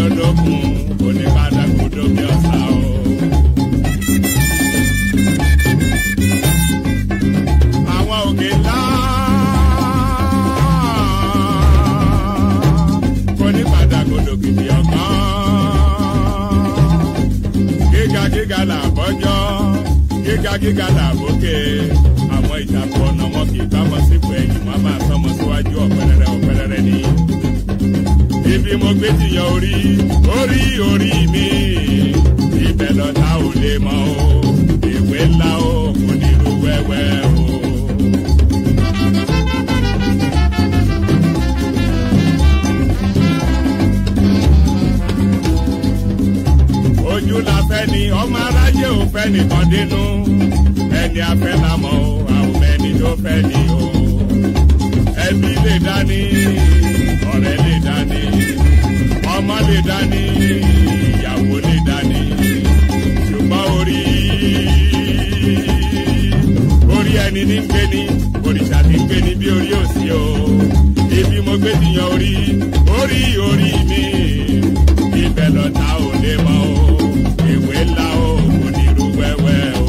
olókun kò ní padà kó dókè ọ̀sà o. Àwọn òkè ńlá kò ní padà kó dókè ọ̀gán. Gíga gíga là bọ́jọ́, gíga gíga là bókè. Àwọn ìtàkùn ọ̀nà wọn kì í bá wọn sípò ẹ̀yìn, wọn máa tọ́ wọn síwájú ọ̀pẹ̀rẹ̀rẹ̀ ọ̀pẹ̀rẹ̀rẹ̀ ni. Ibi mo gbé ti yan orí, orí orí mi, ibẹ̀ lọ́tà ò lè mọ̀ o, ìwé ńlá o, kò ní irú wẹ́wẹ́ o. Ojú la fẹ́ ni ọmọ aráyé ò fẹ́ nìkan dínú, ẹni afẹ́ la mọ̀ o, àwọn ẹni tó fẹ́ ni o. Ẹbí lè dání, ọ̀rẹ́ lè dání, ọmọ lè dání, ìyàwó lè dání, ṣùgbọ́n orí orí ẹni ní ń gbé ní, òrìṣà tí ń gbé ní bí orí ò sí o. Ibi mo gbé ti yan orí, orí orí mi, ibẹ̀ lọ́tà ò lè mọ̀ o, ìwé ńlá o, kò ní irú wẹ́wẹ́ o.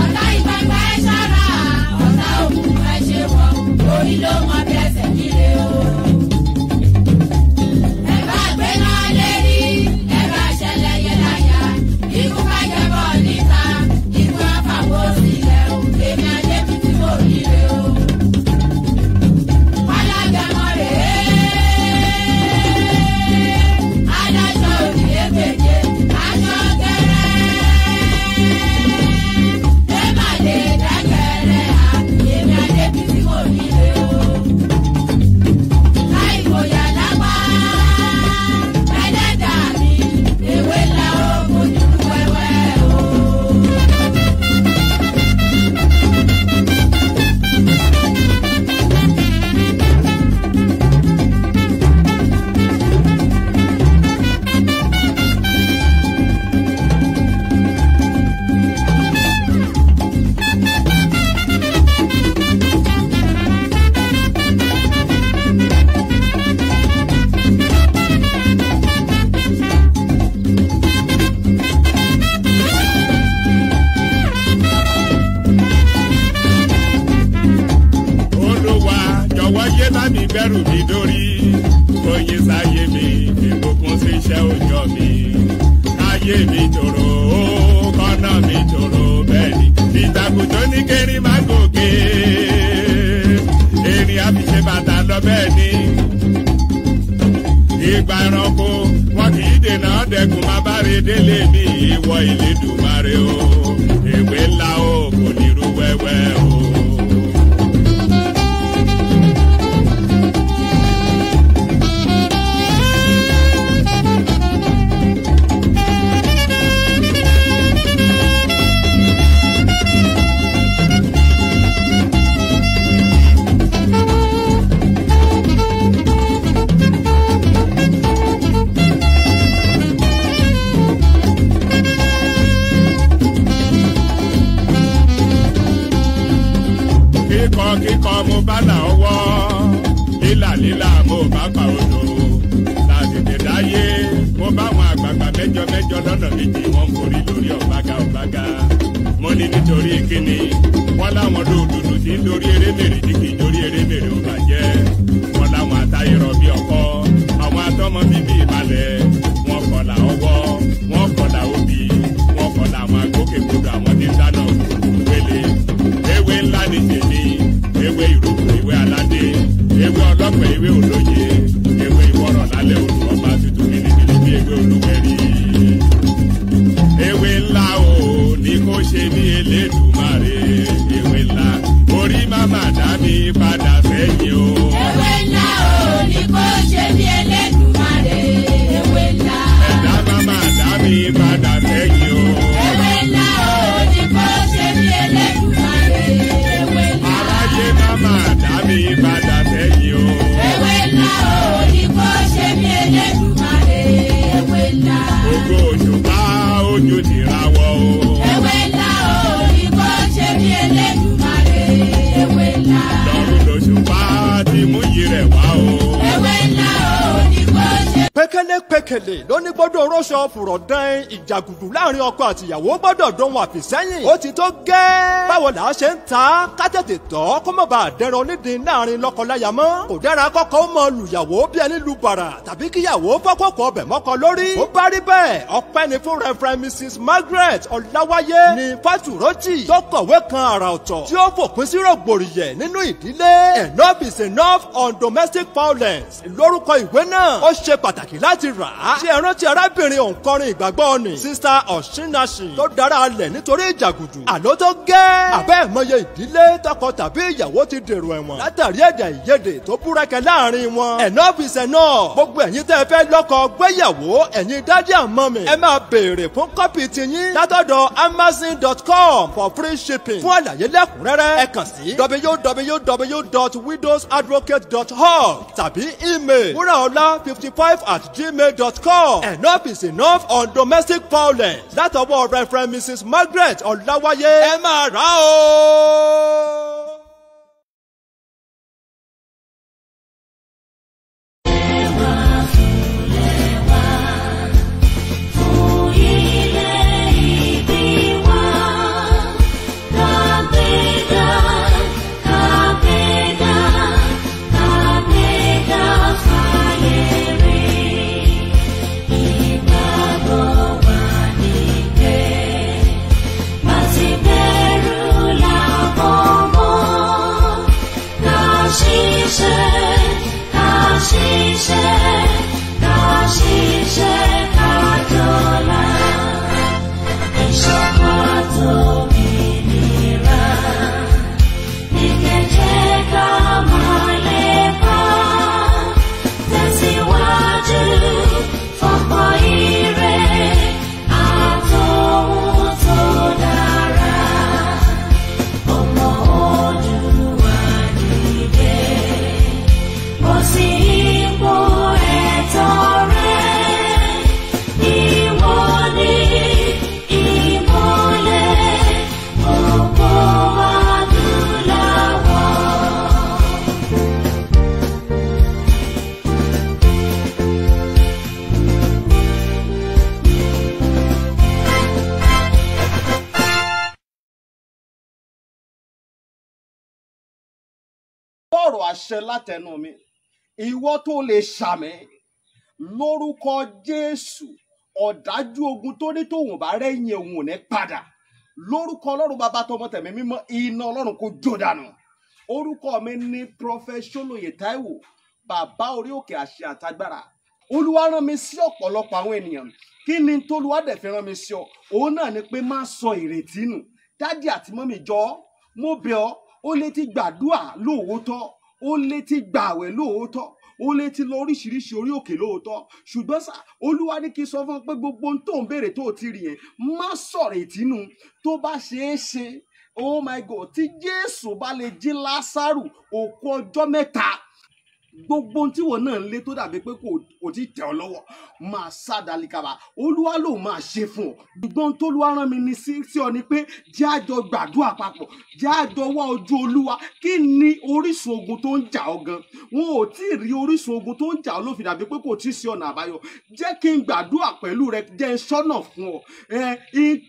Ọ̀tá ìgbàgbà ẹ ṣọ́ra, ọ̀tá òkùnkùn ẹ ṣe wọ̀, orí ló mọ bí ẹsẹ̀ nílé o. Ẹ bá gbé náà lérí, ẹ bá ṣẹlẹ̀ yẹ láyà, ikú bá jẹbọ níta, ikú àfàwọ́ sílẹ̀ o, èmi àjẹbí tí mo ríre o. Alágẹmọ rèé, adájọ́ òdì ègbèje, aṣọ gẹ́rẹ́. Ẹ má lè dágẹ̀rẹ́ à, èmi àjẹbí tí mo ríre o. Láìfòyà lápá, ẹlẹ́dàá mi, ewé ńlá o, kò ní rú wẹ́wẹ́ o. Olúwa jọ̀wọ́ yé bá mi gbẹ́rù mi dórí, oyin sáyé mi, ìbùkún sí iṣẹ́ òòjọ́ mi. Káyé mi tòrò, ó kọ́nà mi tòrò bẹ́ẹ̀ ni. Ìtàkùn tó ní kérin má gòkè, erin á fi ṣe bàtà lọ bẹ́ẹ̀ ni. Ìgbà ẹranko wọn kì í dènà dẹkùn má bá re délé mi, ìwọ Elédùmarè o, èwe ńlá o, kò ní irú wẹ́wẹ́ o. Kíkọ kíkọ mo bá là ọwọ́, lílà lílà mo bá pa odò. Lásìkò dáyé mo bá àwọn àgbààgbà mẹ́jọ mẹ́jọ lọ́nà méjì wọ́n ń forí lórí ọ̀gbága ọ̀gbága. Mo ní nítorí kíni wọ́n láwọn lóòdùdù tí ń lórí erémèrè tí kì í dórí erémèrè ó bàjẹ́. Wọ́n láwọn àtayọ̀rọ̀ bí ọkọ, àwọn atọ́mọ bíbí ìbalẹ̀. Wọ́n kọlà ọwọ́, wọ́n kọlà obì, wọ́n kọlà àwọn agbókègbodò àwọn tí ń dáná wele. Ewé ńlá ni tèmi, ewé ìrókò, ewé aládé, ewé ọlọ́pẹ, ewé olóye, ewé ìwọ́rọ̀ lálẹ́ odò ọba tuntun bìlìbìlì bí ewé olúwẹ̀rí. Ewé ńlá o ní kó ṣe ní Elédùmarè, ewé ńlá orí màmá dá mi padà sẹ́yìn o. Ewé ńlá o ní kó ṣe bí Elédùmarè, ewé ńlá. Ẹ̀dá màmá dá mi padà sẹ́yìn o. Ewé ńlá o ní kó ṣe bí Elédùmarè, ewé ńlá. Aráyé màmá dá mi padà sẹ́yìn o. Ewé ńlá o ní kó ṣe bí Elédùmarè. Pékélé pékélé lóní gbọ́dọ̀ rọ́ṣọ fùrọ̀dán ìjàgùdù láàrin ọkọ àtìyàwó gbọ́dọ̀ dohun àfìsẹ́yìn. Ó ti tó gẹ́. Báwo là á ṣe ń ta ká tètè tọ́ kó má bàa dẹran onídìí láàrin lọ́kọláya mọ́. Kò dára kọ́kọ́ ó mọ lùyàwó bí ẹni lu bàrà tàbí kíyàwó fọ́kọ̀kọ̀ ọbẹ̀ mọ́kọ lórí. Ó bá rí bẹ́ẹ̀ ọpẹ́ ni fún Reverend Mrs Margaret Ọláwáyé ní Fátúrọ́tì tó kọ̀wé kan àrà ọ̀tọ̀ tí ó fòpin sí rògbòrìyẹ̀ nínú ìdílé. Enough is enough on domestic violence lórúkọ ìwé náà. Ó ṣe pàtàkì láti rà á. Ṣé ẹ rántí arábìnrin òǹkọrin ìgbàgbọ́ ni Sista Ọ̀ṣínnàṣì tó dára alẹ̀ nítorí ìjàgùdù. Àló tó gẹ́. Àbẹ́ ìmọye ìdílé tọkọ tàbí ìyàwó ti dèrò ẹ̀wọ̀n látàrí èdè àìyedè tó búrẹ́kẹ láàrin wọn. Enough is enough. Gbogbo ẹ̀yin tẹ́ ẹ fẹ́ lọ́kọ gbéyàwó ẹ̀yin dádì àmọ́ mi. Ẹ máa béèrè fún kọ́pì tiyín látọ̀dọ̀ amazon.com for free shipping. Fún àlàyé lẹ́kùnrẹ́rẹ́ ẹ kàn sí www.widowsadvocate.org tàbí email wuraola55@gmail.com. Enough is enough on domestic violence látọwọ́ Reverend Mrs Margaret Ọláwáyé. Ẹ máa rà ó. Ọ̀rọ̀ àṣẹ látẹnu mi, ìwọ tó lè ṣàmì lórúkọ Jésù, ọ̀dájú ogun tó ní tóun bá rẹ́yìn òun ò ní padà. Lórúkọ Ọlọ́run bàbá tọmọ tẹ̀mí mímọ́, iná Ọlọ́run kò jó dànù. Orúkọ mi ní Prophet Ṣólóyè Táíwò, bàbá orí òkè àṣẹ àtagbára. Olúwa rán mi sí ọ̀pọ̀lọpọ̀ àwọn ènìyàn. Kí ni tolúwa dẹ̀ fi rán mi sí ọ? Òun náà ni pé má sọ ìrètí nù. Dádì àti mọ́mì jọ̀ọ́, mo bẹ̀ ọ́, ó lè ti gbàdúà lóòótọ́, ó lè ti gbàwẹ̀ lóòótọ́, ó lè ti lọ oríṣiríṣi orí òkè lóòótọ́, ṣùgbọ́n sá Olúwa ní kí n sọ fún ọ pé gbogbo ohun tó ń béèrè tó ti rí yẹn, má sọ̀rọ̀ ìtínú. Tó bá ṣeé ṣe, oh my God, tí Jésù bá lè jí Lásárù òkú ọjọ́ mẹ́ta, gbogbo ohun tí wọn náà ń lé tó dàbí pé kò tí tẹ̀ ọ́ lọ́wọ́, máa sá dalikaba. Olúwa ló máa ṣe fún ọ. Ṣùgbọ́n tólúwa rán mi ní sí ọ ni pé jẹ́ àjọ gbàdúrà papọ̀, jẹ́ àjọ wá ojú Olúwa. Kí ni orísun ogun tó ń jà ọ́ gan? Wọn ò tí ì rí orísun ogun tó ń jà ọ́ ló fi dàbí pé kò tí ì sí ọ̀nà àbáyọ. Jẹ́ kí n gbàdúrà pẹ̀lú rẹ, jẹ́ n sọ́nà fún ọ. Ẹ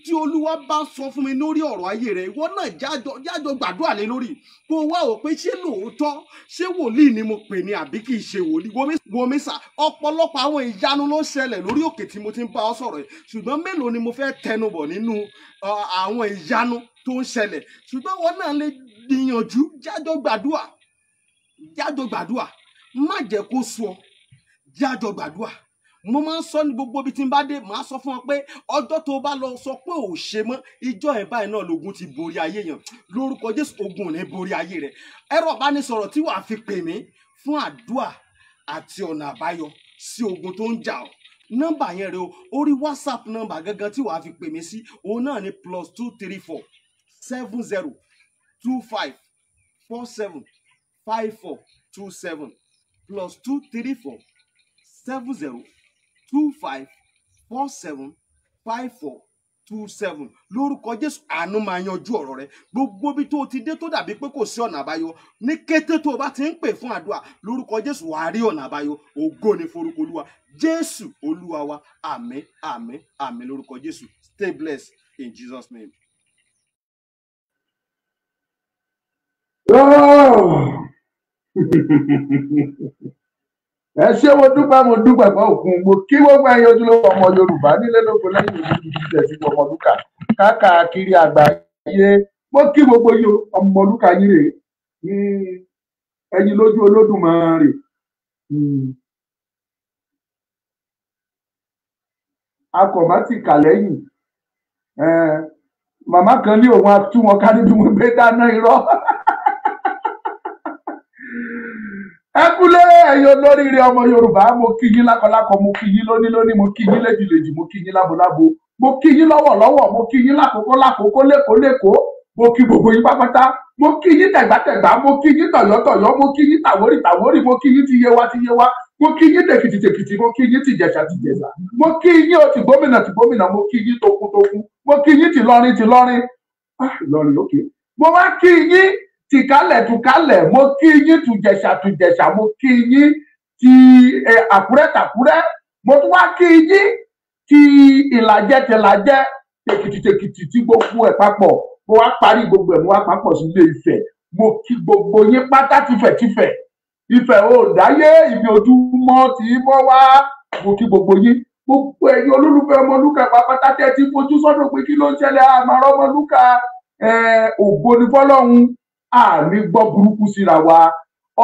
tí Olúwa bá sọ fún mi lórí ọ̀rọ̀ ayé rẹ, ìwọ náà jẹ́ àjọ gbàdúrà lé lórí. Kó wá wò pé ṣé lóòótọ́, ṣé wòlíì ni mo pè ní àbí kì í ṣe wòlíì. Wòmísà, ọ̀pọ̀lọpọ̀ àwọn ìyanu ló ṣẹlẹ̀ lórí òkè tí mo ti ń bá ọ sọ̀rọ̀ yìí, ṣùgbọ́n mélòó ni mo fẹ́ tẹnubọ̀ nínú àwọn ìyanu tó ń ṣẹlẹ̀. Ṣùgbọ́n wọn náà lè gbìyànjú, jájọ gbàdúà, jájọ gbàdúà, má jẹ́ kó sú ọ, jájọ gbàdúà. Mo máa ń sọ ní gbogbo ibi tí n bá dé, màá sọ fún wọn pé ọjọ́ tó bá lọ sọ pé ò ṣe mọ́, ìjọ ẹ̀ báyìí náà lógun ti borí ayé yẹn. Lórúkọ Jésù, ogun ò ní borí ayé rẹ̀. Ẹ̀rọ ìbánisọ̀rọ̀ tí wàá fi pè mí fún àdúà àti ọ̀nà àbáyọ sí ogun tó ń jà ọ́, nọ́mbà yẹn rẹ o, orí WhatsApp nọ́mbà gangan tí wàá fi pè mí sí, òun náà ni +234 70 25 47 54 27, +234 70 25 47 54 2 7. Lórúkọ Jésù, àánú máa yanjú ọ̀rọ̀ rẹ. Gbogbo bí tó ti dé tó dàbí pé kò sí ọ̀nà àbáyọ, ní kété tó o bá ti ń pè fún àdúrà lórúkọ Jésù, wàá rí ọ̀nà àbáyọ. Ògo ni forúkọ Olúwa. Jésù Olúwa wa. Àmín, àmín, àmín lórúkọ Jésù. Stay blessed in Jesus' name. Ẹ ṣé, mo dúpẹ́, mo dúpẹ́ pẹ́ òkun. Mo kí gbogbo ẹ̀yin ojúlówó ọmọ Yorùbá nílé lóko lẹ́yìn odi tẹ̀sí Ọmọlúkà káàkiri àgbáyé. Mo kí gbogbo yín o, Ọmọlúkà yín rèé, ẹ̀yin lójú Olódùmarè. Akọ̀mọ́ ti kà lẹ́yìn. Màmá kan ní òun á tú wọn ká níbi wọn gbé dáná irọ́. Ẹ kúlé ẹ̀yin olóríire ọmọ Yorùbá, mo kí yín lákọlákọ, mo kí yín lónílóní, mo kí yín léjìléjì, mo kí yín lábolábo, mo kí yín lọ́wọ̀lọ́wọ̀, mo kí yín lákòókò lákòókò, lẹ́kọ̀ọ́ lẹ́kọ̀ọ́, mo kí gbogbo yín pápátá, mo kí yín tẹ̀gbátẹ̀gbá, mo kí yín tọ̀yọ́tọ̀yọ́, mo kí yín tàwórì tàwórì, mo kí yín tiyéwá tiyéwá, mo kí yín tèkìtì tèkìtì, mo kí yín tìjẹ̀ṣà tìjẹ̀ṣà, mo kí yín o tìgbómìnà tìgbómìnà, mo kí yín tokun-tokun, mo kí yín tìlọrin tìlọrin, ah Ìlọrin òkè, mo wá kí yín tìkálẹ̀ tùkálẹ̀, mo kí yín tùjẹ̀ṣà tùjẹ̀ṣà, mo kí yín ti Àkúrẹ́ tàkúrẹ́, mo tún wá kí yín ti Ìlàjẹ tìlàjẹ, tèkìtì tèkìtì, tí gbogbo ẹ̀ papọ̀. Mo wá parí gbogbo ẹ̀, mo wá papọ̀ sí Ilé Ifẹ̀. Mo kí gbogbo yín pátá tìfẹ̀tìfẹ̀, Ifẹ̀ ò dáyé ibi ojúmọ́ tí mọ́ wá. Mo kí gbogbo yín, gbogbo ẹ̀yin olólùfẹ́ Ọmọlúkà pátá tẹ́ ti fojú sọ́dọ̀ pé kí ló ń ṣẹlẹ̀, àmàrà Ọmọlúkà. Ògo ni fọ́lọ́run, àní gbọ́ burúkú síra wa.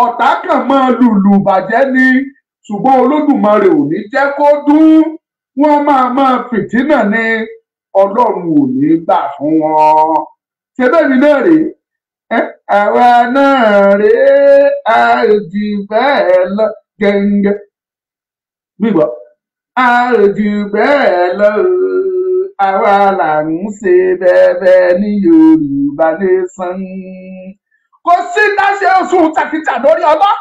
Ọ̀tá kan máa lùlù bàjẹ́ ni, ṣùgbọ́n Olódùmarè ò ní jẹ́ kó dún. Wọ́n máa fìtínà ni, Ọlọ́run ò ní gbà fún wọn. Ṣé bẹ́ẹ̀ mi náà rèé, àwa náà rèé, a ò jù bẹ́ẹ̀ lọ gẹ́ngẹ́ gbígbọ́, a ò jù bẹ́ẹ̀ lọ, àwa là ń ṣe bẹ́ẹ̀ ní Yorùbá Nation. Kò sí dáṣe oṣù tàkìtà lórí ọlọ́,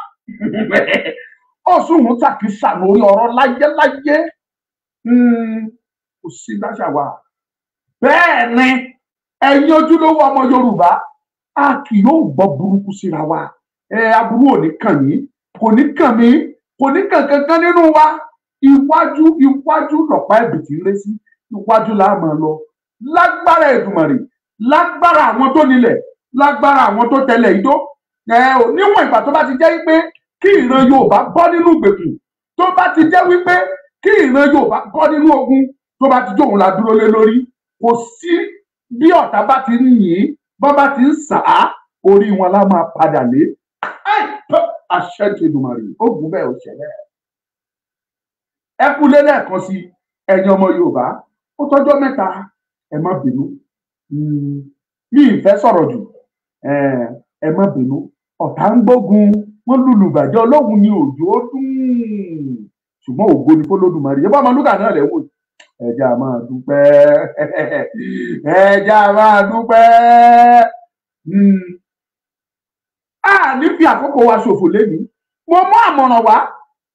oṣù tàkìtà lórí ọ̀rọ̀ láyéláyé, kò sí dáṣà wa. Bẹ́ẹ̀ ni ẹ̀yin ojúlówó ọmọ Yorùbá, a kì yóò gbọ́ burúkú síra wa. Aburú ò ní kàn yín, kò ní kàn mí, kò ní kàn kankan nínú wa. Iwájú iwájú lọ̀pá ẹ̀bìtì ń ré sí, iwájú la máa lọ. Lágbára Èdùmàrè, lágbára àwọn tó nílẹ̀, lágbára àwọn tó tẹlẹ̀ ìdó. Níwọ̀n ìgbà tó bá ti jẹ́ wípé kí ìran Yorùbá bọ́ nínú ìgbèkùn, tó bá ti jẹ́ wípé kí ìran Yorùbá bọ́ nínú ogun, tó bá ti jóun la dúró lé lórí, kò sí bí ọ̀tá bá ti ń yìn, bọ́n bá ti ń sà á, orí wọn la máa padà lé. Àṣẹ ti Èdùmàrè, ogun bẹ́ẹ̀ ò ṣẹlẹ̀. Ẹ kú lé lẹ́ẹ̀kan sí ẹ̀yin ọmọ Yorùbá, ó tọ́jọ́ mẹ́ta, ẹ má bínú, mi ì fẹ́ sọ̀rọ̀ jù, ẹ má bínú. Ọ̀tá ń gbógun, wọ́n lùlù bàjẹ́, Ọlọ́run ni òjò ó dùn, ṣùgbọ́n ògo ni f'Olódùmarè. Yẹ́bọ́ Ọmọlúkà náà lẹ́wọ̀, ẹja máa dúpẹ́, ẹja máa dúpẹ́. A ní fi àkókò wa ṣòfò lẹ́nu. Mo mú àmọ̀ràn wá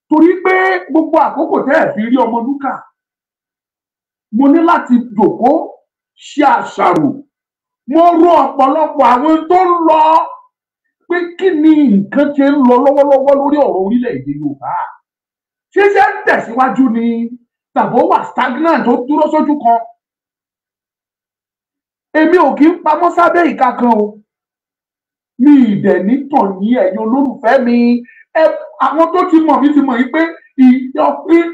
torí pé gbogbo àkókò tẹ́ ẹ̀ fi rí Ọmọlúkà, mo ní láti jòkó ṣe àṣàrò. Mo rò ọ̀pọ̀lọpọ̀ àwọn tó ń lọ pé kí ni nǹkan ṣe ń lọ lọ́wọ́lọ́wọ́ lórí ọ̀rọ̀ orílẹ̀-èdè Yorùbá. Ṣíṣe ń tẹ̀síwájú ni tàbó wà stagnant tó dúró sójú kan? Èmi ò kí ń pamọ́ sábẹ́ ìka kan o. Mi ìdẹ̀ ní tàn yín ẹ̀yin olólùfẹ́ mi. Àwọn tó ti mọ̀ mí ti mọ̀ yín pé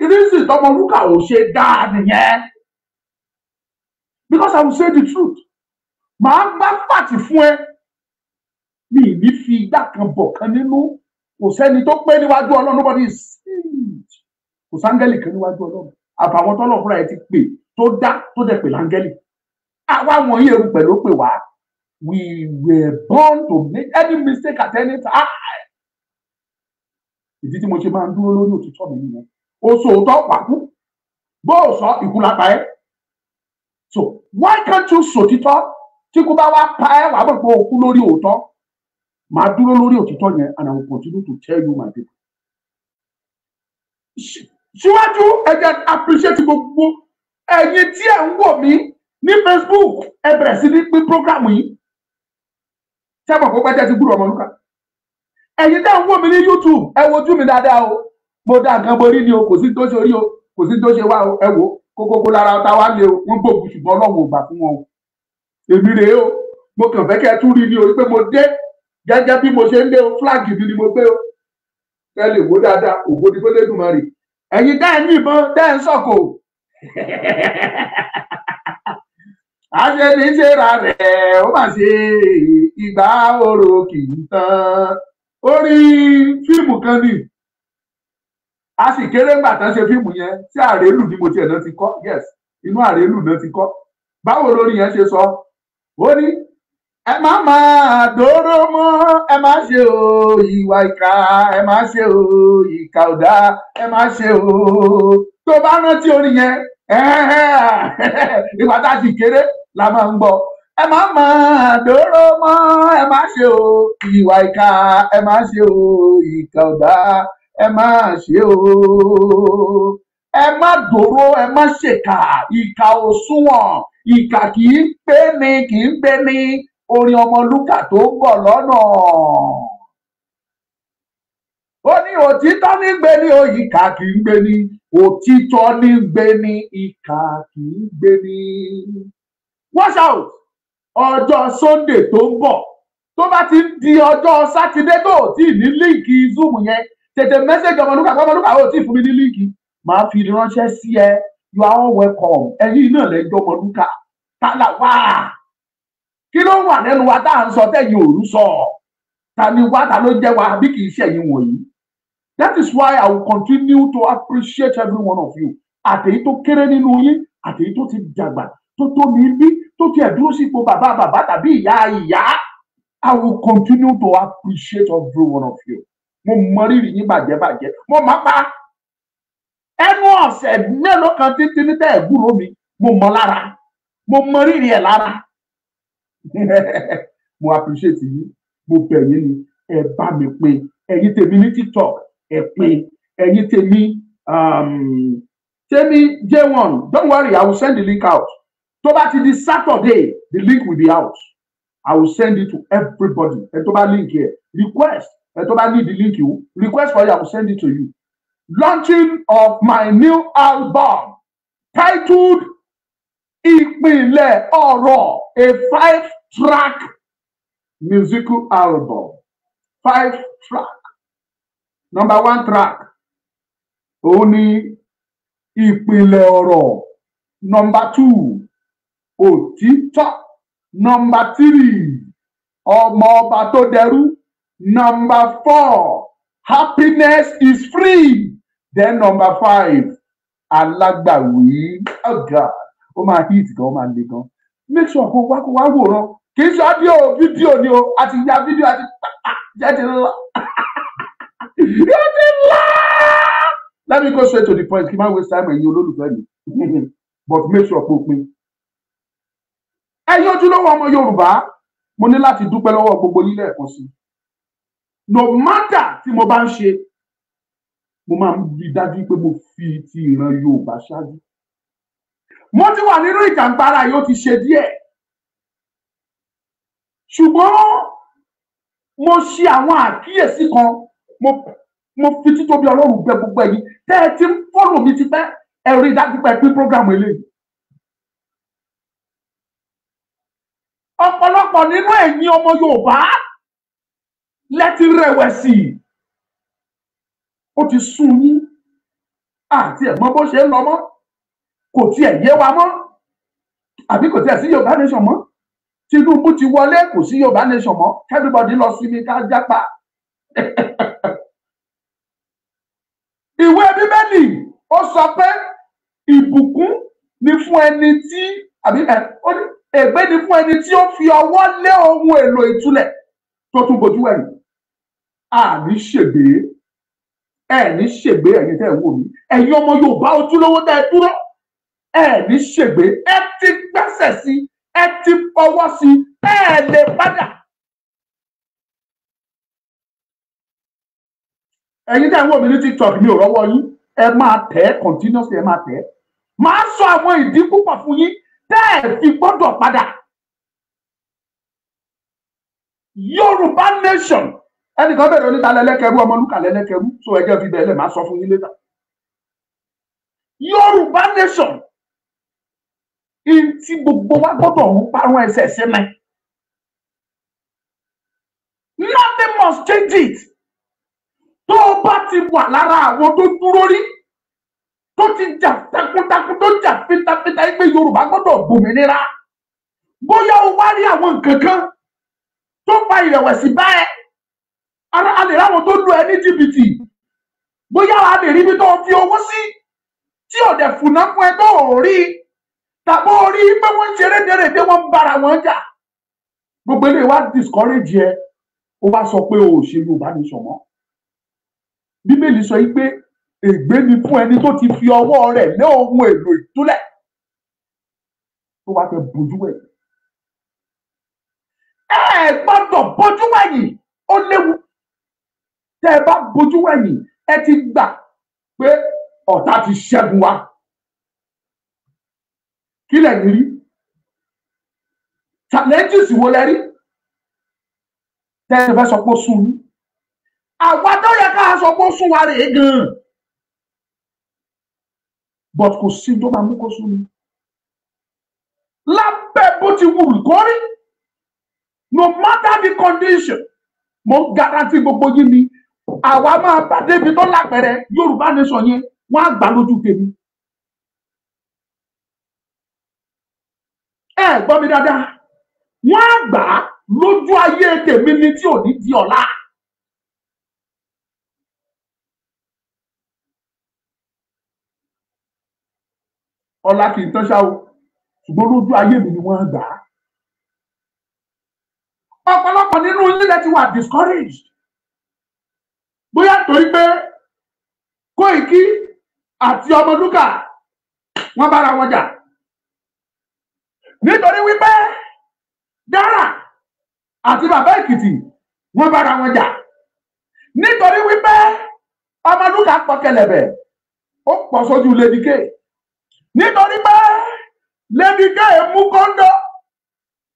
ìrísí tọmọlúkà ò ṣe dáa nìyẹn. Because I will say the truth. Màá gbá fàtì fún ẹ. Mi ní fi igbá kan bọ̀ kan nínú. Kò sẹ́ni tó pé níwájú Ọlọ́run, nobody is saved. Kò sáńgẹ́lì kan níwájú Ọlọ́run. Àbàwọn tọ́lọ̀ fúnra ẹ ti pè tó dá tó dẹ̀ pè láńgẹ́lì. Àwa wọ̀nyí erùpẹ̀ ló pè wá. We were born to make any mistake at any time. Ìdí tí mo ṣe máa ń dúró lórí òtítọ́ mi nìyẹn. O sọ òótọ́ pàkú. Bó o sọ ìkú la pa ẹ́. So why can't you sòtítọ́? Tí kú bá wá pa ẹ́, wàá mọ̀ pé o kú lórí òótọ́. Màá dúró lórí òtítọ́ yẹn and I will continue to tell you my people. Síwájú, ẹ jẹ́ appreciate gbogbo ẹ̀yin tí ẹ̀ ń wò mí Ní Facebook, ẹ bẹ̀rẹ̀ sí ní pín program yìí. Ṣé mo kó pẹ́ ti gbúrò Ọmọlúkà? Ẹ̀yin tẹ́ ń wò mí ní YouTube, ẹ wojú mi dáadáa o. Mo dá nǹkan borí ni o, kò sí tó ṣe orí o, kò sí tó ṣe wá o. Ẹ wò kókókó lára ta wá lé o, wọ́n gbòògùn ṣùgbọ́n Ọlọ́run ò gbà fún wọn o. Èmi rèé o, mo kàn fẹ́ kẹ́ ẹ tún rí ni o pé mo dé gẹ́gẹ́ bí mo ṣe ń dé o, flag mi ni mo gbé o. Ẹ lè wò dáadáa, ògo ni f'Olódùmarè. Ẹ̀yin tẹ́ ẹ ní ìbọn, tẹ́ ẹ ń sọ̀kò. Àṣẹ ní ṣe ra rẹ̀, ó mà ṣe ìgbà oró kì í tán. Orí fíìmù kan ni a sì kéré ńgbà tán ṣe fíìmù yẹn, tí àrélù ni mo tiẹ̀ náà ti kọ́. Yes, inú àrélù náà ti kọ́. Báwo lórí yẹn ṣe sọ? Ó ní ẹ má máa dóró mọ́, ẹ má ṣe o ìwà ìkà, ẹ má ṣe o ìkà ò dáa, ẹ má ṣe o. Tó bá rántí orin yẹn, ìgbà tá a sì kéré la máa ń gbọ́. Ẹ má máa dóró mọ́, ẹ má ṣe o ìwà ìkà, ẹ má ṣe o ìkà ò dáa, ẹ má ṣe o. Ẹ má dòró, ẹ má ṣèkà, ìkà ò sunwọ̀n, ìkà kì í gbé ni, kì í gbé ni. Orin Ọmọlúkà tó ń bọ̀ lọ́nà. Ó ní òtítọ́ ní gbé ní o, ìkà kì í gbé ní. Òtítọ́ ní gbé ní, ìkà kì í gbé ní. Watch out! Ọjọ́ Sunday tó ń bọ̀, tó bá ti ń di ọjọ́ Sátidé tó ò tí ì ní líǹkì Zoom yẹn, tètè mẹ́sẹ̀gì Ọmọlúkà, Ọmọlúkà ò tí ì fún mi ní líǹkì, màá fi ránṣẹ́ sí ẹ. You are all welcome. Ẹ̀yin náà lẹ́jọ́ Ọmọlúkà. Tálà wá! Kí ló wà lẹ́nu wa tá à ń sọ tẹ̀yin òru sọ? Ta ni wá, ta ló jẹ́ wa bí kì í ṣe ẹ̀yin wọ̀nyí? That is why I will continue to appreciate every one of you. Àtèyí tó kéré nínú yín, àtèyí tó ti dàgbà, tó tó mi bí, tó tiẹ̀ dúró sípò bàbá bàbá tàbí ìyá ìyá. I will continue to appreciate every one of you. Mo mọ rírì yín bàjẹ́ bàjẹ́. Mo máa pa ẹnu ọ̀sẹ̀ mélòó kan títí ní tẹ́ ẹ̀ gbúròó mi. Mo mọ lára. Mo mọ rírì ẹ̀ lára. Mo appreciate yín. Mo bẹ̀ yín ni. Ẹ bá mi pín. Ẹ̀yin tèmi ní TikTok, ẹ pín. Ẹ̀yin tèmi tèmi J1, don't worry, I will send the link out. Tó bá ti di Saturday, the link will be out. I will send it to everybody. Ẹ tó bá link here, request. Ẹ tó bá need the link you, request for you, I will send it to you. Launching of my new album titled Ìpìlẹ̀ Ọ̀rọ̀, a 5-track musical album. 5 track. Number 1 track, òun ni Ìpìlẹ̀ Ọ̀rọ̀. Number 2, Òtítọ́. Number 3, Ọmọ Ọba tó dẹrú. Number 4, Happiness is Free. Then number 5, Alágbàwí. Oh God, ó máa hit gan, ó máa le gan. Make sure kó wá wòran. Kì í ṣe audio, fídíò ni o. A ti ya fídíò àti jẹ́ ti lọ. Yóò ti lọ. Let me go straight to the point. Kí n má waste time ẹ̀yin olólùfẹ́ mi. But make sure kó pín. Ẹ̀yin ojúlówó ọmọ Yorùbá, mo ní láti dúpẹ́ lọ́wọ́ gbogbo yín lẹ́ẹ̀kan sí. No matter tí mo bá ń ṣe, mo máa ń rí dájú pé mo fi ti ìran Yorùbá ṣáájú. Mo ti wà nínú ìjàngbara yìí, ó ti ṣe díẹ̀. Ṣùgbọ́n mo ṣe àwọn àkíyèsí kan, mo fi títóbi Ọlọ́run bẹ̀ gbogbo ẹ̀yin tẹ́ ẹ ti ń fọ́lò mi ti pẹ́, ẹ rí dájú pé ẹ pín program eléyìí. Ọ̀pọ̀lọpọ̀ nínú ẹ̀yin ọmọ Yorùbá lẹ́tí rẹ̀wẹ̀sì, ó ti sún yín, àti ẹ̀ mọ̀ bó ṣe ń lọ mọ́, kò tiẹ̀ yé wa mọ́, àbí kò tiẹ̀ sí Yorùbá nation mọ́. Tinubu ti wọlé, kò sí Yorùbá nation mọ́, everybody lọ sinmi ká jápa. Ìwé Bíbélì ó sọ pé ìbùkún ni fún ẹni tí àbí ẹ ó ní ègbé ni fún ẹni tí ó fi ọwọ́ lé ohun èlò ìtúlẹ̀ tó tún bojú ẹ̀yìn. Àní ṣègbè, ẹ ní ṣègbè ẹ̀yin tẹ́ ẹ wò mí, ẹ̀yin ọmọ Yorùbá ojúlówó tẹ́ ẹ dúró, ẹ ní ṣègbè, ẹ ti gbẹ́sẹ̀ sí, ẹ ti fọwọ́ sí, ẹ lè padà. Ẹ̀yin tẹ́ ẹ wò mí ní TikTok, mi ò rọ́wọ́ yín, ẹ máa tẹ̀ ẹ́ continuously, ẹ máa tẹ̀ ẹ́. Màá sọ àwọn ìdí púpọ̀ fún yín Tẹ́ ẹ fi gbọ́dọ̀ padà. Yorùbá nation. Ẹnìkan bẹ̀rẹ̀ oníta lẹ́lẹ́kẹrú, Ọmọlúkà lẹ́lẹ́kẹrú, so ẹjẹ́ fi bẹ́ẹ̀ lẹ̀ máa sọ fún yín later. Yorùbá nation. Ntí gbogbo wa gbọ́dọ̀ ń parun ẹsẹ̀ sí mi. Nothing must change it. Tó o bá ti wà lára àwọn tó dúró rí, tó ti jà takuntakun, tó jà fitafita pé Yorùbá gbọ́dọ̀ gbòmìnira. Bóyá o wá rí àwọn nǹkan kan tó fa ìrẹ̀wẹ̀sì bá ẹ, a lè ráwọn tó lu ẹ ní jìbìtì. Bóyá a lè rí ibi tó fi owó sí tí ò dẹ̀ fùnà fún ẹ tó ò rí, tàbí o rí pé wọ́n ń ṣe rédèrèdè, wọ́n ń bára wọn jà. Gbogbo eléyìí wá discourage ẹ, ó wá sọ pé o ò ṣe Yorùbá nation mọ́. Bíbélì sọ yìí pé ègbé ni fún ẹni tó ti fi ọwọ́ rẹ̀ lé ohun èlò ìtúlẹ̀ tó wá fẹ́ bojú wẹ̀yìn. Ẹ gbọ́dọ̀ bojú wẹ̀yìn, ó léwu. Tẹ́ ẹ bá bojú wẹ̀yìn, ẹ ti gbà pé ọ̀tá ti ṣẹ́gun wa. Kí lẹ̀yin rí? Challenges wo lẹ rí? Tẹ́ ẹ fẹ́ sọ pé ó sún yín. Àwa tó yẹ ká sọ pé ó sún wa rèé gan-an. But kò sí tó máa mú kó sún mi. Lábẹ́ bó ti wù kó rí, no matter the condition, mo ń guarantee gbogbo yín ni, àwa máa bá débi tó lápẹẹrẹ Yorùbá nation yẹn, wọ́n á gbà lójú tèmi. Ẹ gbọ́ mi dáadáa, wọ́n á gbà lójú ayé tèmi ni tí ò ní di ọ̀la. Ọlá kì í tán ṣá o, ṣùgbọ́n lójú ayé mi ni wọ́n á gbà á. Ọ̀pọ̀lọpọ̀ nínú yín lẹ ti wà discouraged. Bóyá torí pé Kóìkí àti Ọmọlúkà wọ́n bára wọn jà. Nítorí wípé Dára àti Bàbá Èkìtì wọ́n bára wọn jà. Nítorí wípé Ọmọlúkà pọ̀ kẹlẹ̀bẹ̀, ó pọ̀ sójú Lady K. Nítorí pé Lady K mú kóńdó,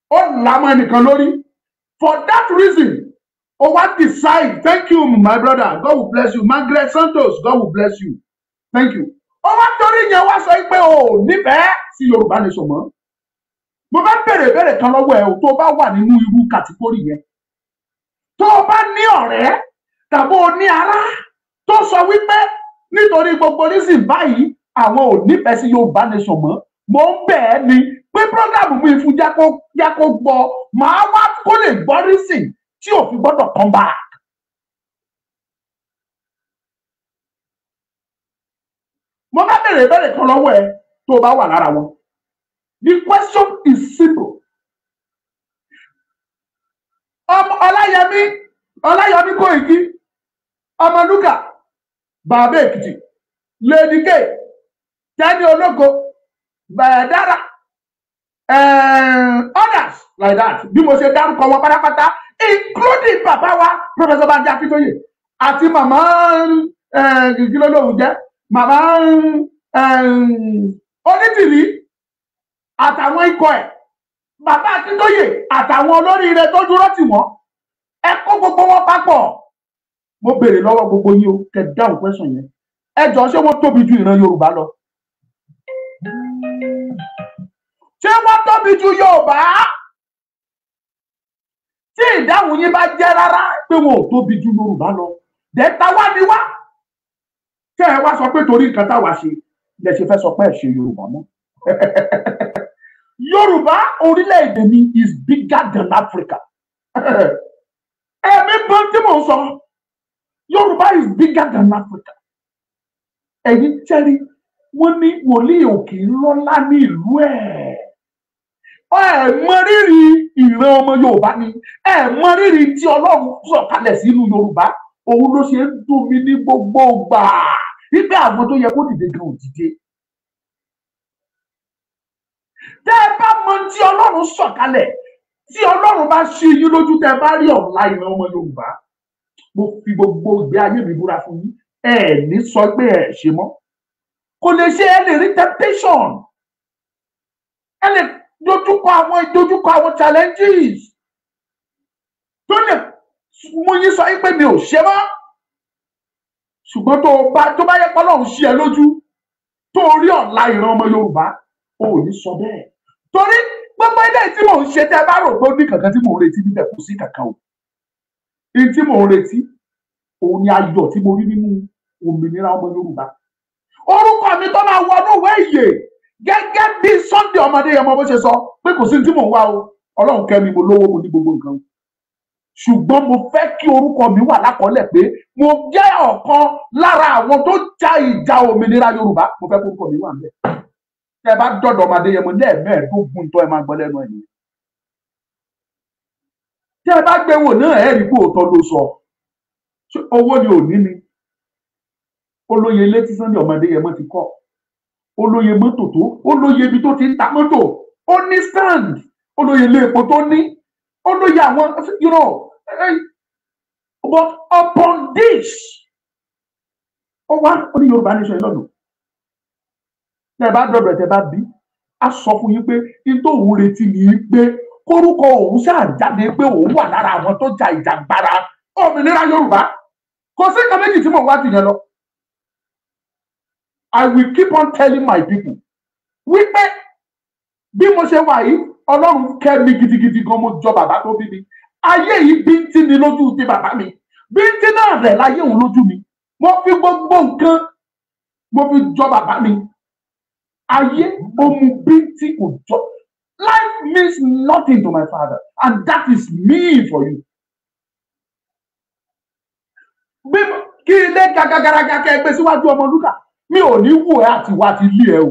ó làmọ́ ẹnìkan lórí. For that reason, o wá decide. Thank you, my brother. God will bless you. Margaret Santos, God will bless you. Thank you. Ó wá torí yẹn wá sọ pé o ò nífẹ̀ẹ́ sí Yorùbá nation mọ́. Mo fẹ́ bèrè ìbéèrè kan lọ́wọ́ ẹ o, tó bá wà nínú irú kàtígórì yẹn. Tó o bá ní ọ̀rẹ́ tàbí o ní ará tó sọ wípé nítorí gbogbo reason báyìí àwọn ò nífẹ̀ẹ́ sí Yorùbá nation mọ́, mo ń bẹ̀ ẹ́ ni pé program mi fún jẹ́ kó gbọ́, màá wá kó lè gbọ́ reason tí ò fi gbọ́dọ̀ come back. Mo bá bèrè ìbéèrè kan lọ́wọ́ ẹ tó o bá wà lára wọn. The question is simple. Ọláyẹmí Kóìkí, Ọmọlúkà, Bàbá Èkìtì, Lady K, Tẹ́ni Ológo, Dára, others like that. Bí mo ṣe dárúkọ wọn pátápátá, including bàbá wa Professor Banji Akíntóyè àti màmá kí ló lóun jẹ́, màmá Onítìrí àtàwọn ikọ̀ ẹ̀, bàbá Akíntóyè àtàwọn olóríire tó dúró tì wọ́n, ẹ kó gbogbo wọn papọ̀. Mo béèrè lọ́wọ́ gbogbo yín o, kẹ́ dáhùn question yẹn. Ẹ jọ̀ọ́, ṣé wọ́n tóbi ju ìran Yorùbá lọ? Ṣé wọ́n tóbi ju Yorùbá? Tí ìdáhùn yín bá jẹ́ rárá pé wọn ò tóbi ju Yorùbá lọ, dẹ́ta wá ni wá. Tẹ́ ẹ wá sọ pé torí nǹkan táwa ṣe lẹ ṣe fẹ́ sọ pé ẹ ṣe Yorùbá mọ́. Yorùbá orílẹ̀-èdè mi is bigger than Africa. Ẹ̀mí bọ́n tí mò ń sọ, Yorùbá is bigger than Africa. Ẹ̀yin jẹ́rí, wọ́n ní wòlíì òkè ńlọ́lá ní ìlú ẹ̀. Ẹ mọ rírì ìran ọmọ Yorùbá ni, ẹ mọ rírì tí Ọlọ́run sọ̀kalẹ̀ sínú Yorùbá. Òun ló ṣe ń dùn mí ní gbogbo ìgbà wípé àwọn tó yẹ kó dìde gan ò dìde. Tẹ́ ẹ bá mọ tí Ọlọ́run sọ̀kalẹ̀, tí Ọlọ́run bá ṣí yín lójú, tẹ́ ẹ bá rí ọ̀la ìran ọmọ Yorùbá, mo fi gbogbo ìgbé ayé mi búra fún yín, ẹ ní sọ pé ẹ ṣe mọ́. Kò lè ṣe, ẹ lè rí temptation. Ẹ lè dojúkọ àwọn ìdojúkọ, àwọn challenges tó lè mú yín sọ pé mi ò ṣe mọ́. Ṣùgbọ́n tó bá yẹ pé Ọlọ́run ṣí ẹ lójú, tó rí ọ̀la ìran ọmọ Yorùbá, o ò ní sọ bẹ́ẹ̀. Torí gbogbo ilé tí mò ń ṣe, tẹ́ bá rò pé ó ní kankan tí mò ń retí níbẹ̀, kò sí kankan o. Èyí tí mò ń retí òun ni ayọ̀ tí mo rí nínú òmìnira ọmọ Yorùbá, orúkọ mi tó máa wọnú ìwé ìyè, gẹ́gẹ́ bí Sunday ọmọdé yẹn mọ bó ṣe sọ pé kò sí ní tí mò ń wá o. Ọlọ́run kẹ́ mi, mo lówó, mo ní gbogbo nǹkan, ṣùgbọ́n mo fẹ́ kí orúkọ mi wà lákọọ́lẹ̀ pé mo jẹ́ ọ̀kan lára àwọn tó ja ìjà òmìnira Yorùbá. Mo fẹ́ kí orúkọ mi wà níbẹ̀. Tẹ́ ẹ bá dọ̀dọ̀ ọmọdé yẹn, mo lẹ́ẹ̀mẹ́ẹ̀ẹ́dógún tó ẹ máa gbọ́ lẹ́nu ẹ̀ nìyẹn. Tẹ́ ẹ bá gbé wò náà, ẹ rí pé òótọ́ ló sọ. Owó ni ò ní ni olóye ilé tí Sunday ọmọdé yẹn mọ́ ti kọ́, olóye mọ́tò tó, olóye ibi tó ti ń ta mọ́tò, ó ní stand, olóye ilé epo tó ní, olóye àwọn but upon this, ó wá ó ní Yorùbá nation lọ́nà. Tẹ́ ẹ bá dọ̀dọ̀ ẹ̀, tẹ́ bá bí, á sọ fún yín pé ní tóun retí ni pé kórúkọ òun ṣáà jáde pé òun wà lára àwọn tó ja ìjàngbara òmìnira Yorùbá. Kò sí nǹkan méjì tí mò ń wá tìyẹn lọ. I will keep on telling my people wípé bí mo ṣe wà yìí, Ọlọ́run kẹ́ mi gidigidi gan. Mo jọ bàbá tó bí mi. Ayé yìí bíntín ni lójú ti bàbá mi, bíntín náà rẹ̀ láyé òun lójú mi. Mo fi gbogbo nǹkan, mo fi jọ bàbá mi. Ayé ohun bíntín kò jọ. Life means nothing to my father, and that is me for you. Bí kí ilé gàgàgàràgà kẹ gbé síwájú Ọmọlúkà, mi ò ní wò ẹ àti wá ti lé ẹ o.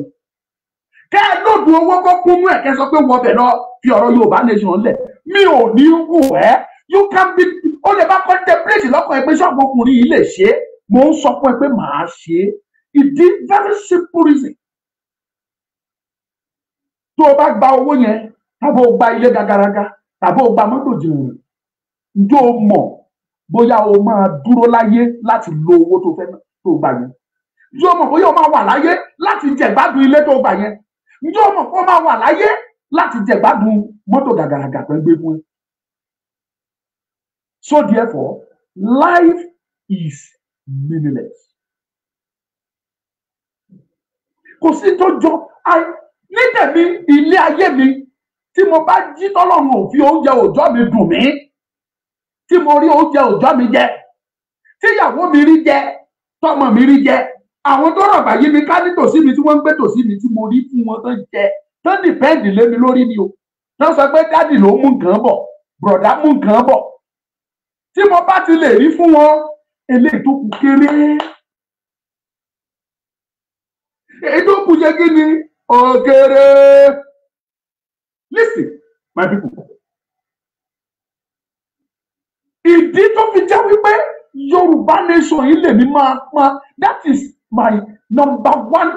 Kẹ ẹ lóògùn owó kó kúnú ẹ, kẹ sọ pé wọbẹ lọ fi ọ̀rọ̀ Yorùbá nation lẹ̀, mi ò ní wò ẹ. You can be, ó lè bá contemplate lọ́kàn ẹ pé ṣọ́ọ̀bù ọkùnrin yìí lè ṣe é. Mo ń sọ fún ẹ pé màá ṣe é. Ìdí, very simple reason: tó o bá gba owó yẹn, tàbí o gba ilé gàgàràgà, tàbí o gba mọ́tò jìnnà, ǹjọ́ o mọ̀ bóyá o máa dúró láyé láti lo owó tó fẹ́ tó gbà yẹn? Ǹjọ́ o mọ̀ bóyá o máa wà láyé láti jẹ̀gbádùn ilé tó gbà yẹn? Ǹjọ́ o mọ̀ pé o máa wà láyé láti jẹ̀gbádùn mọ́tò gàgàràgà tó ń gbé fún ẹ? So therefore, life is meaningless. Kò sí tó jọ ní tèmi. Ilé ayé mi, tí mo bá jí, tọ́lọ́run ò fi oúnjẹ òòjọ́ mi dùn mí, tí mo rí oúnjẹ òòjọ́ mi jẹ, tíyàwó mi rí jẹ, tọmọ mi rí jẹ, àwọn tó rọ̀gbà yí mi ká nítòsí mi, tí wọ́n ń gbé tòsí mi, tí mo rí fún wọn tó jẹ, tó depend lé mi lórí ni o, tó sọ pé daddy ló mú nǹkan bọ̀, bùrọ̀dá mú nǹkan bọ̀, tí mo bá ti lè rí fún wọn, eléyìí tó kù kéré. Èyí tó kù ṣe kí ni òkèrè. Listen, my people, ìdí tó fi jẹ́ wípé Yorùbá nation yìí lèmi máa pa, that is my number one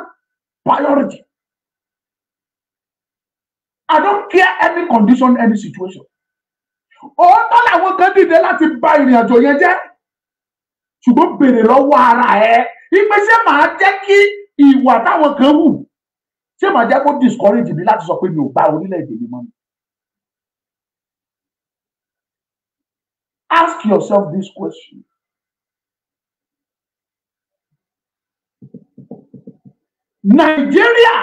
priority. I don't care any condition, any situation. Òótọ́ làwọn kan dìde láti bà ìrìn àjò yẹn jẹ́, ṣùgbọ́n béèrè lọ́wọ́ ara ẹ̀ ìpèsè màá jẹ́ kí ìwà táwọn kan wù, ṣé màá jẹ́ kó discourage mi láti sọ pé mi ò gba orílẹ̀-èdè mi mọ́ mi? Ask yourself this question. Nàìjíríà,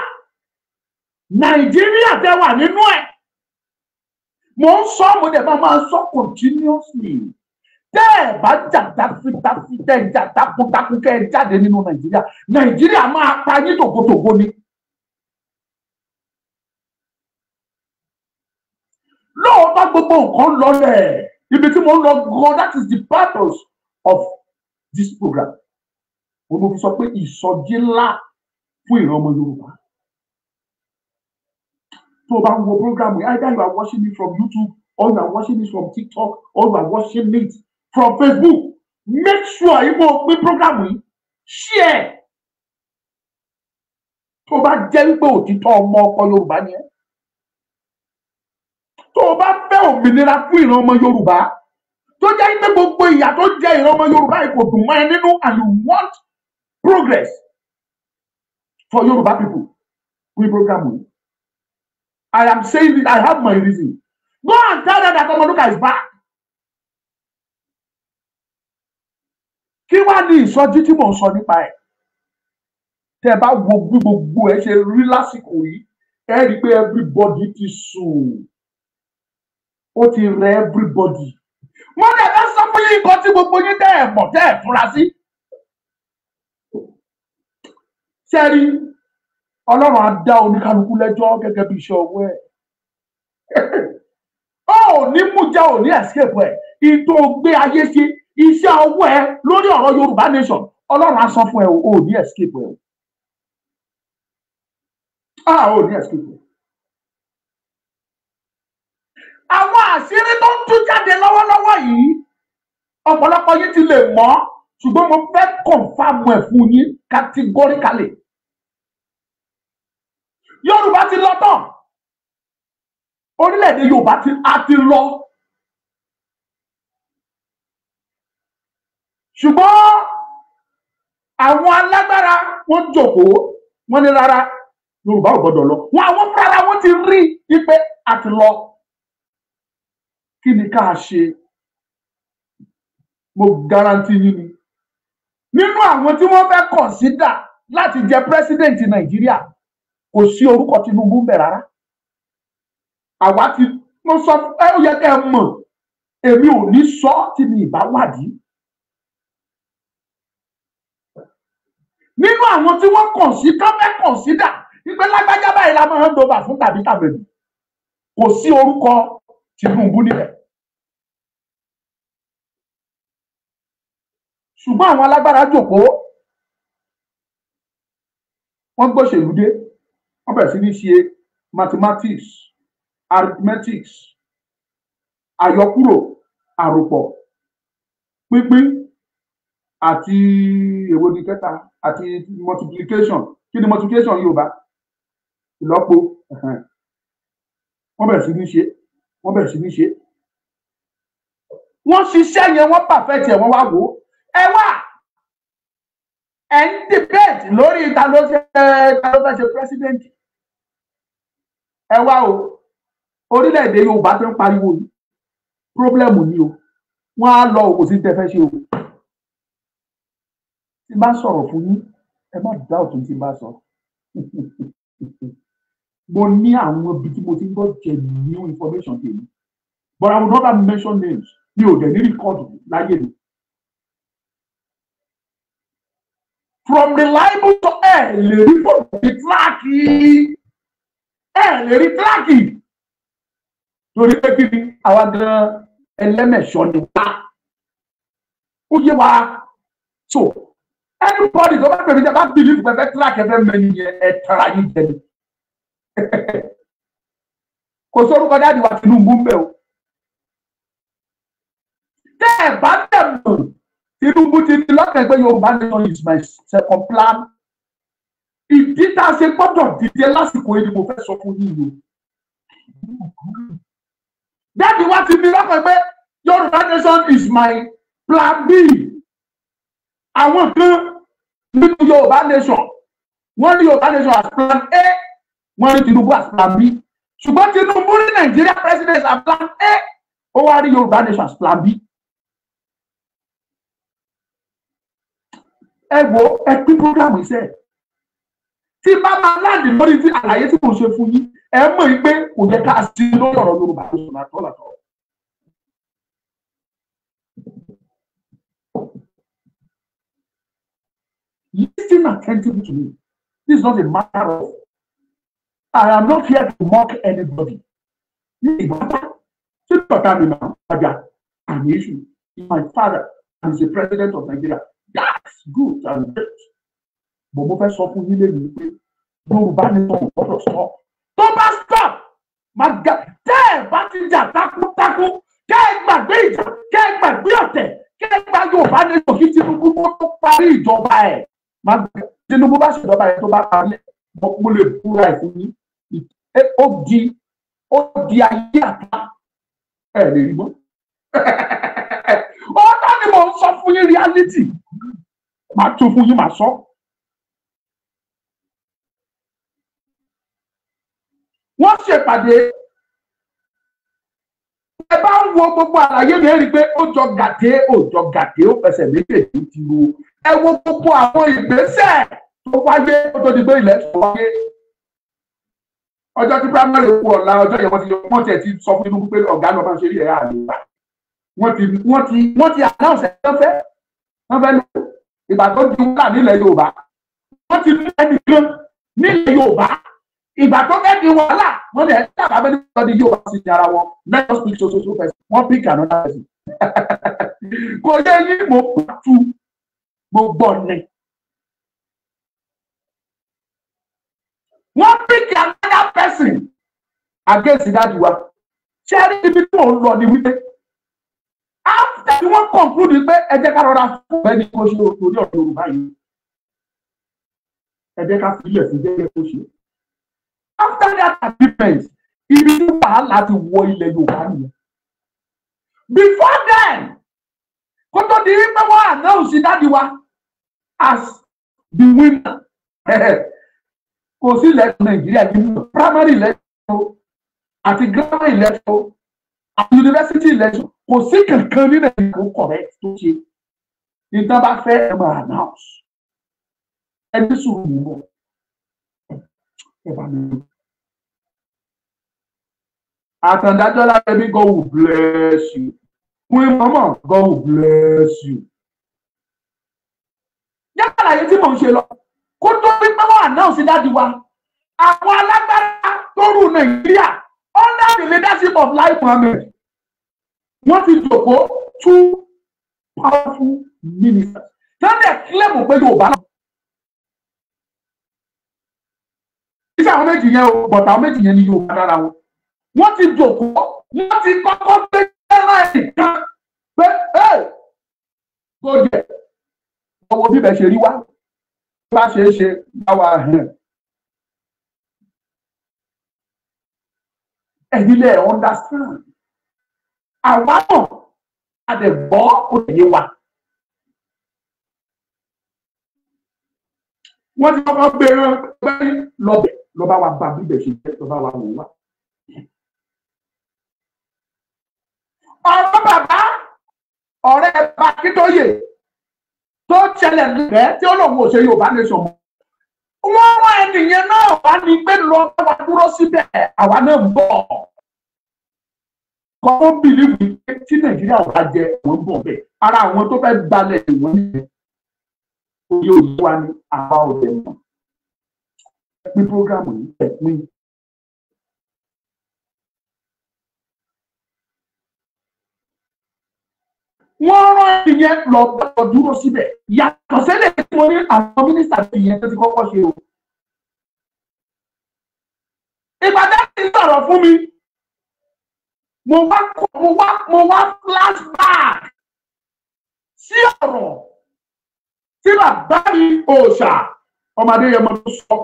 Nàìjíríà tẹ́ wà nínú ẹ̀, mo ń sọ, mo dẹ̀ máa sọ continuously, tẹ́ ẹ̀ bá jà táfítáfí, tẹ́ ẹ̀ jà takuntakun, kẹ́ ẹ jáde nínú Nàìjíríà, Nàìjíríà máa pa yín tògótògó ni. Lóòótọ́, gbogbo nǹkan lọlẹ̀. Ibi tí mo ń lọ gan, that is the purpose of this program. Mo fi sọ pé ìsọjí ńlá fún ìran ọmọ Yorùbá. Tó o bá ń wo program yìí, either you are watching me from YouTube or you are watching me from TikTok or you are watching it from Facebook, make sure ìwọ pín program yìí, share. Tó o bá jẹ́ wípé òtítọ́ ọmọ ọkọ Yorùbá ni ẹ́, tó o bá fẹ́ òmìnira fún ìran ọmọ Yorùbá, tó jẹ́ pé gbogbo ìyà tó jẹ ìran ọmọ Yorùbá yìí kò dùn mọ́ ẹ nínú, and you want progress for Yorùbá people, pín program yìí. I am saying it, I have my reason. Go and tell them that Ọmọlúkà is back. Kí wá ní ìsọjí tí mò ń sọ nípa ẹ̀? Tẹ́ bá wo bí gbogbo ẹ ṣe rí lásìkò yìí, ẹ rí i pé everybody ti sùn. Ó ti rẹ everybody. Mo dẹ̀ fẹ́ sọ fún yín nǹkan tí gbogbo yín tẹ́ ẹ̀ mọ̀ tẹ́ ẹ̀ fura sí. Ṣé rí Ọlọ́run á dá oníkálukú lẹ́jọ́ gẹ́gẹ́ bí iṣẹ́ ọwọ́ ẹ̀. Ó ní mú jẹ́ ò ní escape ẹ̀. Ìtò gbé ayé ṣe iṣẹ́ ọwọ́ ẹ lórí ọ̀rọ̀ Yorùbá nation, Ọlọ́run á sọ fún ẹ o ní escape ẹ o. Ò ní escape ẹ. Àwọn àṣírí tó ń tú jáde lọ́wọ́lọ́wọ́ yìí, ọ̀pọ̀lọpọ̀ yín ti lè mọ̀, ṣùgbọ́n mo fẹ́ confirm ẹ̀ fún yín categorically. Yorùbá ti lọ tán. Orílẹ̀-èdè Yorùbá ti lọ. Ṣùgbọ́n àwọn alágbára wọ́n jókòó, wọ́n ní rárá, Yorùbá ò gbọ́dọ̀ lọ. Wọ́n àwọn fúnra wọn ti rí i pé a ti lọ. Kí ni ká ṣe? Mo guarantee yín ni. Nínú àwọn tí wọ́n fẹ́ consider láti jẹ president Nàìjíríà, kò sí orúkọ Tinubu ń bẹ rárá. Àwa ti mo sọ ẹ ó yẹ kẹ́ ẹ mọ̀, èmi ò ní sọ tí mi ìbá wádìí. Nínú àwọn tí wọ́n kàn sí tán fẹ́ consider wípé lágbájá báyìí la máa ń dọba fún tàbí tàbẹ̀lú, kò sí orúkọ Tinubu níbẹ̀. Ṣùgbọ́n àwọn alágbára jókòó, wọ́n gbóṣèlú dé, wọ́n bẹ̀rẹ̀ sí ní ṣe mathematics, arithmetics, àyọkúrò, àròpọ̀, pínpín àti èwo ni kẹta àti multiplication. Kí ni multiplication Yorùbá? Ìlọ́po. Wọ́n bẹ̀rẹ̀ sí ní ṣe, wọ́n bẹ̀rẹ̀ sí ní ṣe. Wọ́n ṣiṣẹ́ yẹn, wọ́n perfect ẹ̀, wọ́n wá wò ó. Ẹ wá ẹ̀ ń debate lórí ta ló ṣe ta ló fẹ́ ṣe president. Ẹ wá o, orílẹ̀-èdè Yorùbá tó ń pariwo yìí, problem ni o. Wọ́n á lọ òkò sí tẹ́ fẹ́ ṣe o. Tí n bá sọ̀rọ̀ fún yín, ẹ má dá òtún tí n bá sọ. Mo ní àwọn ibi tí mo ti ń gbọ́ genuine information tèmi, but I will never mention names. Mi ò dẹ̀ ní record láyé mi. From reliable to ẹ lè rí fóònù ní tíráàkì, ẹ lè rí tíráàkì torí pé kí ni àwa gan ẹlẹ́mẹ̀ṣọ́ ni wá, ó yé wa. So anybody tó bá pè mí jẹ́ bá believe pé fẹ́ tíráàkì ẹ fẹ́ mẹ́ni yẹn, ẹ tara yín jẹ ni. Kò sórúkọ dáàdì wa Tinubu ń bẹ o. Tẹ́ ẹ bá tẹ̀ mọ̀, Tinubu ti ní lọ́kàn pé Yorùbá nation is my second plan. Ìdí tá a ṣe gbọ́dọ̀ dìde lásìkò yìí ni mo fẹ́ sọ fún yín o. Dáàdì wa ti ní lọ́kàn pé Yorùbá nation is my plan B. Àwọn kan nínú Yorùbá nation, wọ́n ní Yorùbá nation as plan A, wọ́n ní Tinubu as plan B. Ṣùgbọ́n Tinubu ní Nàìjíríà president as plan A, ó wá rí Yorùbá nation as plan B. Ẹ wo, ẹ pín programu iṣẹ́ tí bá máa láǹdì lórí tí àlàyé tí mo ṣe fún yín, ẹ mọ̀ yín pé kò yẹ ká sí lórí ọ̀rọ̀ Yorùbá tó sọ̀rọ̀ àtọ́làtọ̀. Listen attentively to me. This is not a matter of, I am not here to mock anybody. Ní ìbáta tí bàtà mi máa ń padà an issue. My father is the president of Nigeria. That's good and great. But mo fẹ́ sọ fún yín lẹ́nu pé Yorùbá nation ò gbọ́dọ̀ stop. Tó bá stop, máa ga tẹ́ ẹ̀ bá ti jà takuntakun, kẹ́ ẹ gbàgbé ìjà, kẹ́ ẹ gbàgbé ọ̀tẹ̀, kẹ́ ẹ gba Yorùbá nation kí Tinubu tó parí ìjọba ẹ̀. Tinubu bá ṣèjọba ẹ̀ tó bá parí ẹ̀, mo lè búra ẹ̀ fún yín. Ó di ayé àtà ẹ̀ lè rí mọ́. Ó tọ́ ni mo ń sọ fún yín reality. Màá tún fún yín, màá sọ. Wọ́n ṣèpàdé. Ẹ bá ń wo gbogbo àlàyé mi, ẹ rí i pé ó jọ gàdé, ó jọ gàdé, ó fẹsẹ̀ méjèèjì ti ro. Ẹ wo gbogbo àwọn ìgbésẹ̀ tó wáyé ó tó di pé ilẹ̀ tó wáyé. Ọjọ́ tí primary kú ọ̀la, ọjọ́ yẹn wọ́n ti wọ́n tiẹ̀ ti sọ fún Tinubu pé ọ̀gá lọ́ọ́ máa ń ṣe rí ẹ̀ àlè wa. Wọ́n ti announce ẹ̀ fẹ́ wọ́n fẹ́ lò ìgbà tó di wúrà nílẹ̀ Yorùbá. Wọ́n ti mú ẹnìkan nílẹ̀ Yorùbá. Ìgbà tó fẹ́ di wàhálà, wọ́n lè dábàá bẹ́ẹ̀ ní ọdún Yorùbá sí ara wọn. Let us pick so so so person. Wọ́n pick another person. Kò yẹ yín, mo pàtó gbogbo ọ̀nà. Wọ́n pick another person against daddy wa. Ṣé rí ibi tí mò ń lọ ni wípé after tí wọ́n conclude pé ẹ jẹ́ ká rọra fún ẹni kó ṣe torí ọ̀rọ̀ Yorùbá yìí, ẹ jẹ́ ká filẹ̀ fún jẹ́jẹ́ kó ṣe. After that agreement, ibi tí wàhálà ti wọ ilẹ̀ Yorùbá nìyẹn. Before then, kó tó di wípé wọ́n announce daddy wa as the winner, kò sí election Nàìjíríà ní primary election àti grammar election àti university election, kò sí kankan ní Nàìjíríà tó correct tó ṣe ìtàn bá fẹ́ ẹ máa announce. Ẹni sùúrù mú bọ̀, ẹ bá mi lọ. Àtàndájọ́ lábẹ́bí, God will bless you. Queen Mama, God will bless you. Yàtọ̀ àlàyé tí mò ń ṣe lọ, kó tó rí pé wọ́n announce daddy wa, àwọn alágbára tó rù Nàìjíríà under the leadership of Lai Mohammed, wọ́n ti jòkó, two powerful ministers tẹ́lẹ̀ claim pé Yorùbá náà. Iṣẹ́ àwọn méjì yẹn o, bọ̀tà àwọn méjì yẹn ni Yorùbá dára wọn. Wọ́n ti jòkó, wọ́n ti kọ́kọ́ gbé ẹ̀rọ ẹ̀kan pé go there, ọwọ́ bíbẹ̀ ṣe rí wá bá ṣe é ṣe báwa hàn. Ẹ̀yin lẹ understand. Àwa náà a dẹ̀ gbọ́, ó lè yé wa. Wọ́n ti kọ́kọ́ gbé pé lọ́bẹ̀ lọ́ba wa bá bíbẹ̀ ṣe jẹ́, lọ́ba wa wò wá. Ọ̀rọ̀ bàbá ọ̀rẹ́ Akíntóyè tó ṣẹlẹ̀ lẹ́ẹ̀ tí ó lòun ò ṣe Yorùbá nation mọ́. Wọ́n rán ẹnìyẹn náà wá ní pé lọ bá wa dúró síbẹ̀, àwa náà ń bọ̀. Kọ́ ó believe pé tí Nàìjíríà ò bá jẹ, wọ́n ń bọ̀ bẹ́ẹ̀. Ara àwọn tó fẹ́ gbalẹ̀ ìwọ̀n nìyẹn. Oyè òye wa ni àwa ò dẹ̀ mọ̀. Ẹ pín program yìí, ẹ pín. Wọ́n rán ẹnìyẹn lọ bá dúró síbẹ̀. Yàtọ̀ sẹ́lẹ̀ tí mo ní àwọn mínísítà ti yẹn tó ti kọ́kọ́ ṣe o. Ìpàdé ti sọ̀rọ̀ fún mi. Mo wá flashback sí ọ̀rọ̀ tí bàbá mi òòṣà ọmọdé yẹn mo tó sọ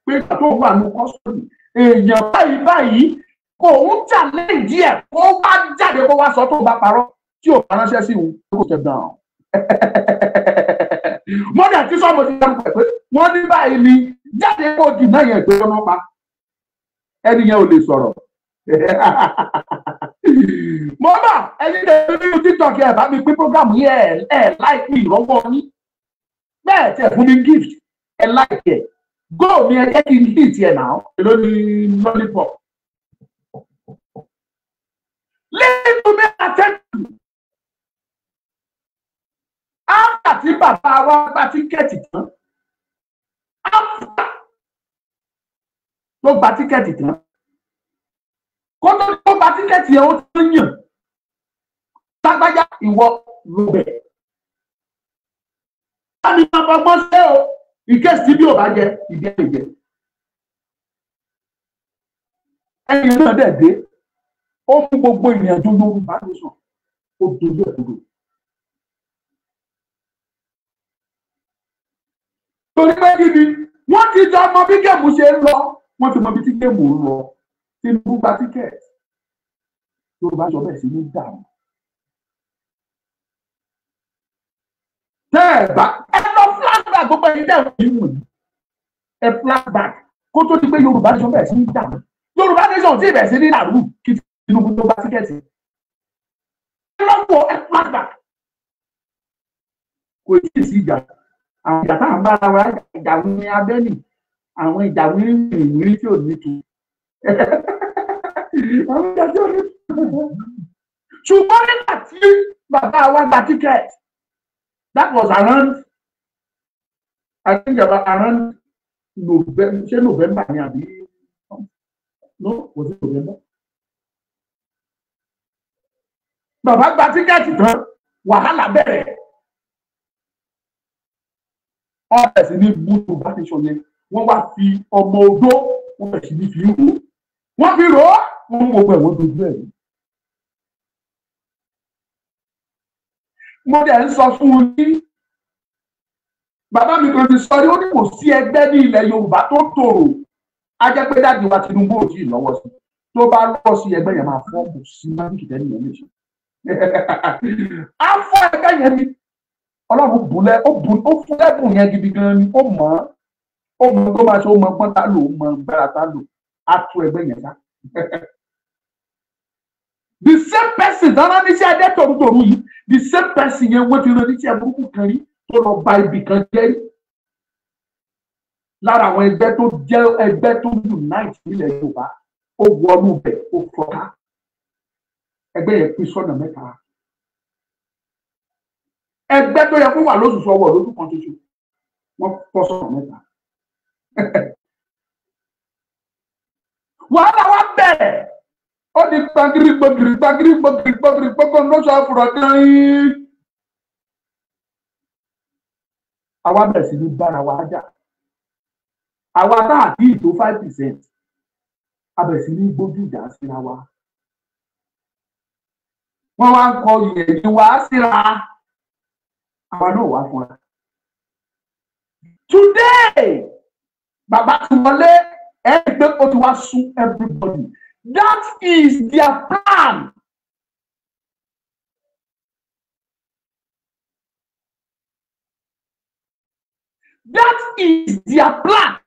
pé ìgbà tó wà ní custody, èèyàn báyìí báyìí kò ń challenge ẹ̀, kó wá jáde kó wá sọ tó bá parọ́, tí ò bá ránṣẹ́ sí òun kó step down. Mọ́dà tí sọ́mọ ti dárúkọ ẹ̀ pé wọ́n ní báyìí ni, jáde kó dì náà yẹn pé ọmọ pa ẹni yẹn ò lè sọ̀rọ̀. Mo bá ẹni tẹ nínú TikTok, ẹ bá mi pín program yẹn, ẹ like ìrọ́wọ́ yín bẹ́ẹ̀ tẹ̀ fún mi gift, ẹ like ẹ go mi, ẹ jẹ́ kí n hit ẹ náà èló ní lollipop. Listen to me attentively. After tí bàbá wa gba ticket tán, after tó gba ticket tán, kó tó gba ticket yẹn, ó ti yàn lágbájá, ìwọ ló bẹ̀. Báni máa fọgbọ́n ṣe o, ìkéèsì tí bí ò bá jẹ ìdí ẹ̀ jẹ. Ẹ̀yìn náà dẹ̀ dé, ó mú gbogbo ìrìnàjò Yorùbá nation, ó dojú ẹ̀ kodò. Torí pé kí ni? Wọ́n ti jọ mọ bí game ṣe ń lọ, wọ́n ti mọ bí tí game ń lọ. Tinubu gba ticket, Yorùbá sọ bẹ́ẹ̀ sí ní dàrú. Tẹ́ ẹ bá ẹ lọ flashback, gbogbo ẹ̀yin tẹ́ ẹ wọ̀nyí wọ̀nyí, ẹ flashback kó tó di pé Yorùbá sọ bẹ́ẹ̀ sí ní dàrú. Yorùbá nation tí ìbẹ̀ sí ní dàrú kí Tinubu tó gba ticket. Lọ́wọ́ ẹ flashback. Kò tí ì sí ìjà. Àwọn ìjà tá à ń bára wa ìjà wíní abẹ́nì, àwọn ìjà wíní wíní tí ò ní tu. Àwọn ìjà tí ò ní tu. Ṣùgbọ́n nígbà tí bàbá wa gba ticket, that was around, I think about around November, ṣé November ni àbí? No, was it November? Bàbá gba ticket tán, wàhálà bẹ̀rẹ̀. Ọ̀rẹ́ sì ní bú Yorùbá nation yẹn, wọ́n wá fi ọmọ odó, wọ́n bẹ̀rẹ̀ sí ní fi rò ó. Wọ́n fi rò ó, wọ́n mú gbogbo ẹ̀wọ̀n dojú ẹ̀. Mo dẹ̀ ń sọ fún un ní bàbá mi kan ti sọ rí, ó ní kò sí ẹgbẹ́ ní ilẹ̀ Yorùbá tó tòrò. Á jẹ́ pé dáàdi wa Tinubu ò tí ì lọ́wọ́ sí. Tó bá lọ́wọ́ sí ẹgbẹ́ yẹn máa fọ́, kò sí májíkì tẹ́lẹ̀ yẹn lè ṣe. Á fọ́ ẹgbẹ́ yẹn ni. Ọlọ́run bùnlẹ̀, ó fún ẹ̀bùn yẹn gidi gan ni, ó mọ̀ ọ́, ó mọ̀ tó máa ṣe, ó mọ̀ pọ́n tá lò, ó mọ̀ gbára tá lò, á tú ẹgbẹ́ yẹn ká. The same person dáná níṣẹ́ adé tòrútòrú yìí, the same person yẹn wọ́n ti rán níṣẹ́ burúkú kan rí tó lọ ba ibì kan jẹ́ rí. Lára àwọn ẹgbẹ́ tó jẹ́ ẹgbẹ́ tó unite nílẹ̀ Yorùbá, ó wọnú bẹ̀, ó fọ́ká. Ẹgbẹ́ yẹn pín sọ́nà mẹ́ta. Ẹgbẹ́ tó yẹ kó wà lóṣooṣù ọwọ́ lójú kan ṣoṣo, wọ́n fọ́ sọ́nà mẹ́ta. Wàhálà wa bẹ̀rẹ̀. Ó di gbàgìrì gbàgìrì gbàgìrì gbàgìrì gbàgìrì gbàgìrì lóṣù àfúrà gan-an. Àwa bẹ̀rẹ̀ sí ní bára wa jà. Àwa tá àti ìtò 5%, a bẹ̀rẹ̀ sí ní gbójú ìjà síra wa. Wọ́n wá ń kọ ìyẹ̀yìn wa síra. Àwa náà wá fúnra. Today, bàbá ti wọlé, ẹgbẹ́ ó ti wá sún everybody. That is their plan. That is their plan.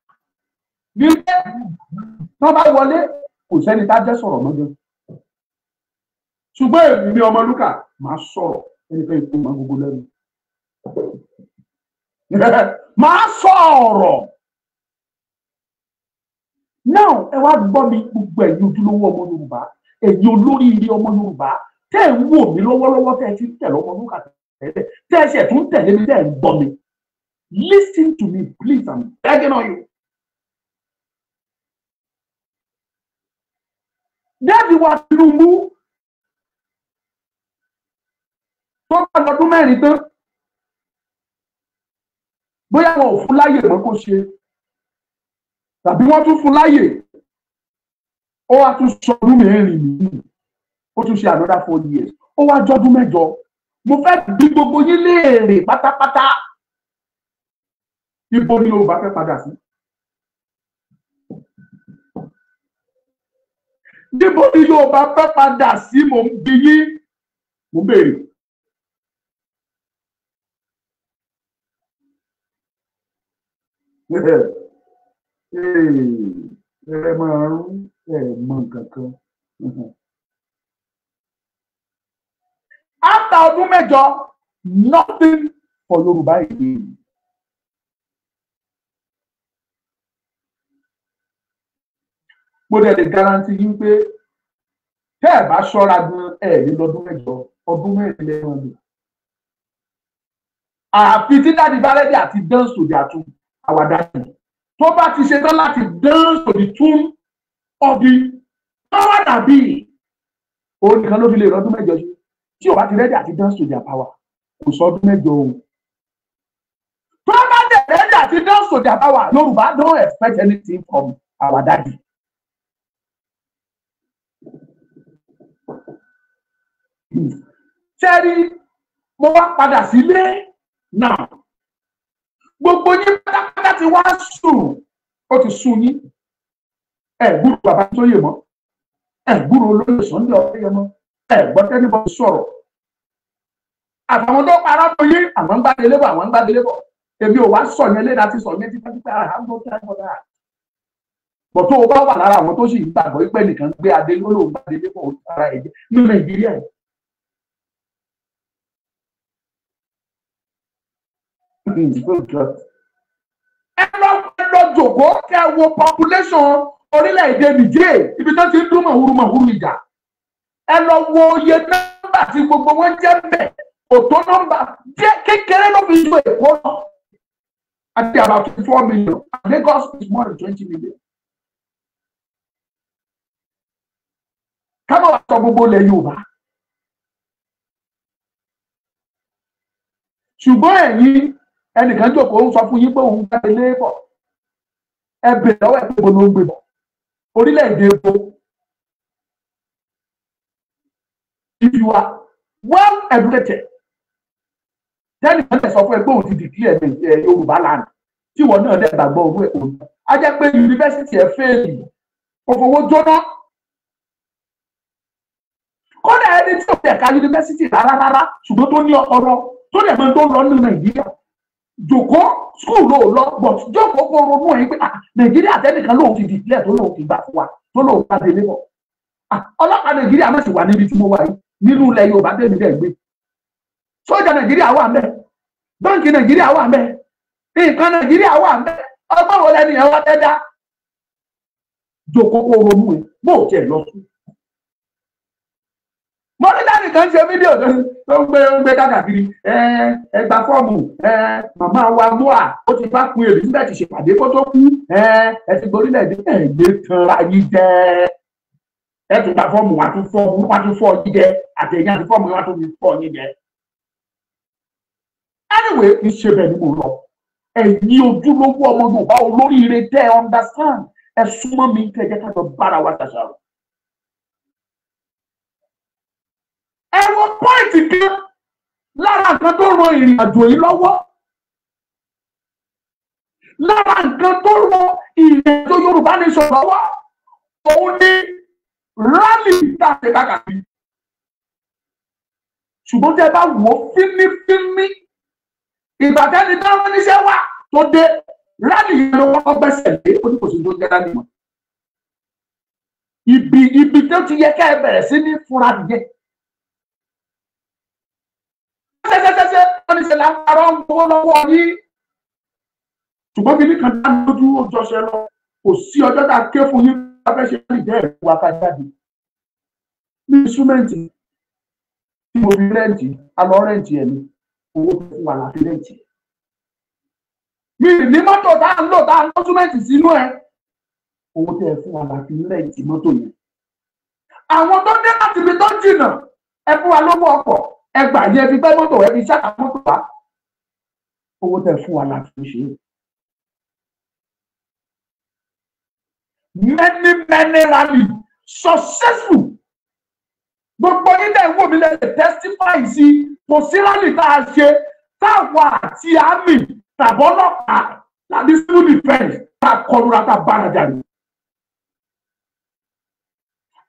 Ní pé wọ́n bá wọlé, kò sẹ́ni tá jẹ́ sọ̀rọ̀ mọ́ gan. Ṣùgbọ́n èmi ní Ọmọlúkà máa sọ̀rọ̀ ẹni fẹ́ ikú máa gbogbo lẹ́nu. Máa sọ̀rọ̀. Now ẹ wá gbọ́ mi, gbogbo ẹ̀yin ojúlówó ọmọ Yorùbá, ẹ̀yin olóríire ọmọ Yorùbá, tẹ́ ẹ̀ ń wò mí lọ́wọ́lọ́wọ́, tẹ́ ẹ ti ń tẹ̀lé Ọmọlúkà tẹ́lẹ̀, tẹ́ ẹ ṣẹ̀ tún tẹ̀lé mi, tẹ́ ẹ ń gbọ́ mi. Listen to me please, I'm begging on you. Dáàdi wa Tinubu tó bá lọ́dún mẹ́rin tán, bóyá wọn ò fún láyè mọ́ kó ṣe, tàbí wọ́n tún fún láyè, ó wá tún sọdún mẹ́rin nìyí, ó tún ṣe another 4 years, ó wá jọdún mẹ́jọ. Mo fẹ́ bi gbogbo yín léèrè pátápátá, ibo ni Yorùbá fẹ́ padà sí? Níbo ni Yorùbá fẹ́ padà sí? Mò ń bi yín, mò ń béèrè. Ẹ máa rún ẹ mọ nǹkan kan. After ọdún mẹ́jọ, nothing for Yorùbá again. Mo dẹ̀ lè guarantee yín pé tẹ́ ẹ̀ bá ṣọ́ra gan ẹ̀ ní lọ́dún mẹ́jọ, ọdún mẹ́rin lẹ́wọ̀n lò. Àfi tí dáàdi bá rẹ́dí àti dance to their tune, àwàdà yìí. Tó bá ti ṣetán láti dance to the tune of the power that be, òun nìkan ló fi lè lọ́dún mẹ́jọ ṣe. Tí ò bá ti rẹ́dí àti dance to their power, kò sọ ọdún mẹ́jọ o. Tó bá dẹ̀ rẹ́dí àti dance to their power, Yorùbá don't expect anything from our daddy. Ṣẹ́rí, mo wá padà sílé náà. Gbogbo yín pátápátá ti wá sùn, ó ti sùn yín. Ẹ gbúrò bàbá tó yè mọ́, ẹ gbúrò olóyè Sunday Ọ̀pẹ́yẹmọ, ẹ gbọ́ tẹ́nibọ́ sọ̀rọ̀. Àtàwọn tó parọ́ tó yín, àwọn ń gbádélé bọ̀, àwọn ń gbádélé bọ̀. Èmi ò wá sọ yẹn lé láti sọ yẹn tipẹ́tipẹ́. I have no time for that. Bọ̀ tó o bá wà lára àwọn tó sì ń gbàgbọ́ pé nìkan gbé adé lóun bá délé pọ̀ ara ẹ̀ jẹ́ ní Nàìjíríà yìí. Ẹ lọ jòkó kẹ́ wo population orílẹ̀-èdè Niger ibi tó ti ń dún mọ̀húrú mọ̀húrú ìjà. Ẹ lọ wo iye nọ́mbà tí gbogbo wọn jẹ́ bẹ̀, kò tó nọ́mbà jẹ́ kékeré ló fi ju Èkó lọ. Àti about 24 million. Lagos is more than 20 million. Ká má wá sọ gbogbo ilẹ̀ Yorùbá. Ṣùgbọ́n ẹ̀yin ẹnìkan jókòó ń sọ fún yín pé òun gbàgbé lébọ̀. Ẹ bèrè lọ́wọ́ ẹ̀ pé bo ló ń gbé bọ̀. Orílẹ̀-èdè bo. If you are well educated, tẹ́nìkan lè sọ fún ẹ pé òun ti declare Yorùbá land tí ìwọ náà dẹ̀ gbàgbọ́ owó ẹ̀ òun. A jẹ́ pé yunifásitì ẹ̀ fẹ́ẹ̀lì, kò fowó jóná. Kódà ẹni tí ò tẹ̀ ka yunifásitì rárá rárá ṣùgbọ́n tó ní ọpọlọ tó dẹ̀ mọ̀ tó ń lọ nínú Nàìjíríà. Jòkó skul ló lọ but jókòó kó ronú ẹ̀ pé Nàìjíríà tẹ́nìkan lóun ti declare tó lóun ti gbà fún wa tó lóun bá délé bọ̀. Ọlọ́pàá Nàìjíríà má sì wà níbi tí mo wà yìí nínú ilẹ̀ Yorùbá tẹ́mi dẹ̀ gbé. Sójà Nàìjíríà wà ńbẹ̀, báńkì Nàìjíríà wà ńbẹ̀, nǹkan Nàìjíríà wà ńbẹ̀, ọgbọ́n wo lẹ́nu yẹn wá fẹ́ dá? Jòkó kó ronú ẹ̀ bó o tiẹ̀ lọ sùn. Mo ní dáàbì kan ṣe fídíò tó ń gbé káàkiri, ẹ gba fọ́ọ̀mù, màmá wa Moa ó ti bá kun Elizabeth ṣèpàdé kó tó kú, ẹ ti gborílẹ̀-èdè ẹ̀ gbé tanra yín jẹ́. Ẹ tún gba fọ́ọ̀mù wa tún fọ́ yín jẹ, àtẹ̀yìn àti fọ́ọ̀mù wa tún fi fọ́ yín jẹ. Anyway, iṣẹ́ bẹ́ẹ̀ ni mo lọ. Ẹ̀yin ojúlówó ọmọ Yorùbá olóríire tẹ́ ẹ understand, ẹ súnmọ́ mi kẹ́ ẹ jẹ́ ká jọ bára wa ṣàṣàrò. Ẹ wo pọ́ìntì kan lára nǹkan tó ran ìrìn àjò yìí lọ́wọ́. Lára nǹkan tó ran ìrìn àjò Yorùbá nation lọ́wọ́, òun ni rally tá a ṣe káàkiri. Ṣùgbọ́n tẹ́ bá wò ó fínífíní, ìbàdàn ni táwọn oníṣẹ́ wà tó dé rally yẹn ló wọ́n gbẹ́sẹ̀ lé, ó ní kò sí tó jẹ́ rally mọ́. Ibi tó ti yẹ ká ẹ bẹ̀rẹ̀ sí ní fúnra nìyẹn. Ṣẹ́ṣẹ́ṣẹ́ṣẹ́ wọ́n ní ṣe là ń parọ́ ń gbowó lọ́wọ́ yín. Ṣùgbọ́n kí ní kan dá lójú ó jọṣẹ lọ, kò sí ọjọ́ tá a ké fún yín bá fẹ́ ṣe rally jẹ́ ẹ̀rọ wa ká jáde. Ní instrumenti tí mo fi rẹ́ǹtì, a lọ rẹ́ǹtì ẹ̀ ni, owó fún wa la fi rẹ́ǹtì. Mi ní mọ́tò tá a ń lò tá a ń lọ instrumenti sínú ẹ̀, owó tẹ́ ẹ fún wa la fi rẹ́ǹtì mọ́tò yẹn. Àwọn tó dé láti ibi tó jìnnà, ẹ fún wa lówó ọkọ̀, ẹ gbà yẹn fi gbẹ́ mọ́tò, ẹ fi ṣáà mọ́tò wá. Owó tẹ́ ẹ fún wa la fi ṣe é. Many many rally successful. Gbogbo yín dẹ̀ wò mí lẹ́sẹ̀ testify sí kò sí rally tá a ṣe táwa àti army tàbí ọlọ́pàá tàbí civil defence tá a kọlura tá a bára jà ní.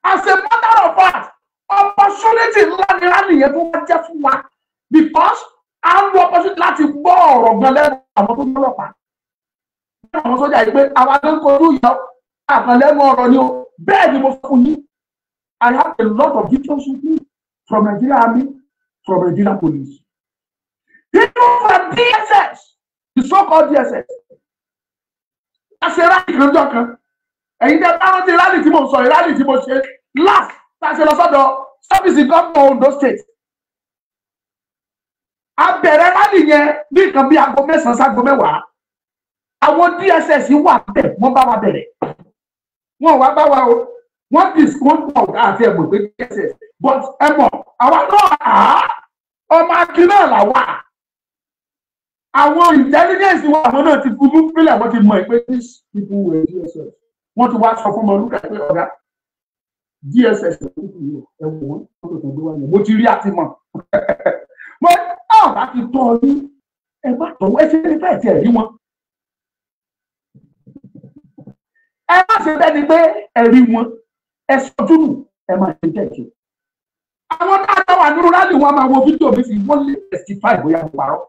As a matter of fact, opportunity ńlá ni rally yẹn tó wá jẹ́ fún wa because a ń lo opportunity láti gbọ́ ọ̀rọ̀ gan lẹ́nu àwọn tó ń lọ́pàá. Àwọn sójà yìí pé àwa ló ń kojú ìyá àkànlẹ́nu ọ̀rọ̀ ni o, bẹ́ẹ̀ ni mo sọ fún yín. I have a lot of details with me from Nigeria Army, from Nigeria Police. Even from DSS, the so-called DSS. A ṣe rally kan jọ kan. Ẹ̀yin tẹ́ bá rántí rally tí mo sọ, rally tí mo ṣe last tá a ṣe lọ sọ́dọ̀ sọ́fíìsì gómìnà Ondo State. A bẹ̀rẹ̀ rally yẹn ní nǹkan bí aago 9 sáago 10. Àwọn DSS wà bẹ̀, wọ́n bá wa bẹ̀rẹ̀. Wọ́n wá bá wa o. Wọ́n discount àti ẹ̀mọ̀ pé DSS but ẹ̀mọ̀ àwa náà ọmọ akin náà là wà. Àwọn intelligence wa àwọn náà ti fúnú fílẹ̀, wọ́n ti mọ̀ pé these people were DSS. Wọ́n ti wá sọ fún Ọmọlúkà pé ọ̀gá DSS ẹ̀wọ̀n wọn tó tàn gbé wá yẹn. Mo ti rí àti mọ̀. Mo ọ̀gá ti tọ́ ọ ní ẹ má tọ́ ẹ ṣe ní fẹ́ẹ̀ tiẹ̀ rí wọn. Ẹ má ṣe bẹ́ẹ̀ ni pé ẹ rí wọn. Ẹ sọjú nù, ẹ máa ṣe jẹ́jẹ́. Àwọn dáadáa wà nínú rally wọn máa wo fídíò mi sí wọ́n lè testify bóyá mo parọ́.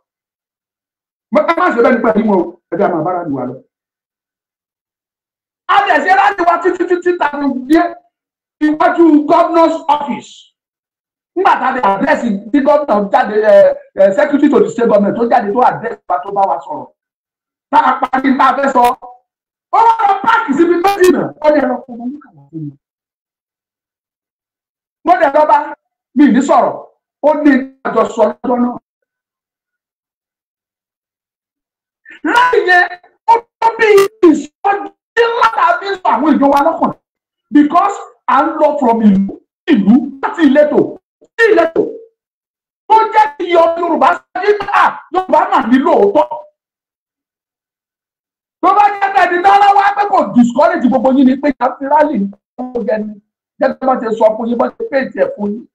Ẹ má ṣe bẹ́ẹ̀ nípa ìwọ̀n o, ẹ jẹ́ àmọ́ abára ni wà lọ. A dẹ̀ ṣe rally wa títí títí tàbí dé iwájú governor's office. Nígbà tá a dé address tí gómìnà jáde, secretary to the state government tó jáde tó address wa, tó bá wa sọ̀rọ̀, tá a parí tá a fẹ́ sọ, ó wá lọ park síbi méjì náà. Ó ní ẹ̀rọ fún mi kàwá fún mi. Mo dẹ̀ lọ́ba mi ní sọ̀rọ̀, ó ní àjọsọ lọ́jọ́ náà. Láì yẹn, ó tó bí ìsọjí látàbí sọ àwọn èèyàn wa lọ́kàn, because à ń lọ from ìlú ìlú láti ìletò sí ìletò, tó jẹ́ kí Yorùbá sọ nígbà Yorùbá mà ní lóòótọ́. Tó bá jẹ́ pé ẹni dáná wá pé kò discourage gbogbo yín ni pé ká fi rally ń ni gẹ́gẹ́ bá ṣe sọ fún yín, bá ṣe péjì ẹ̀ fún yín.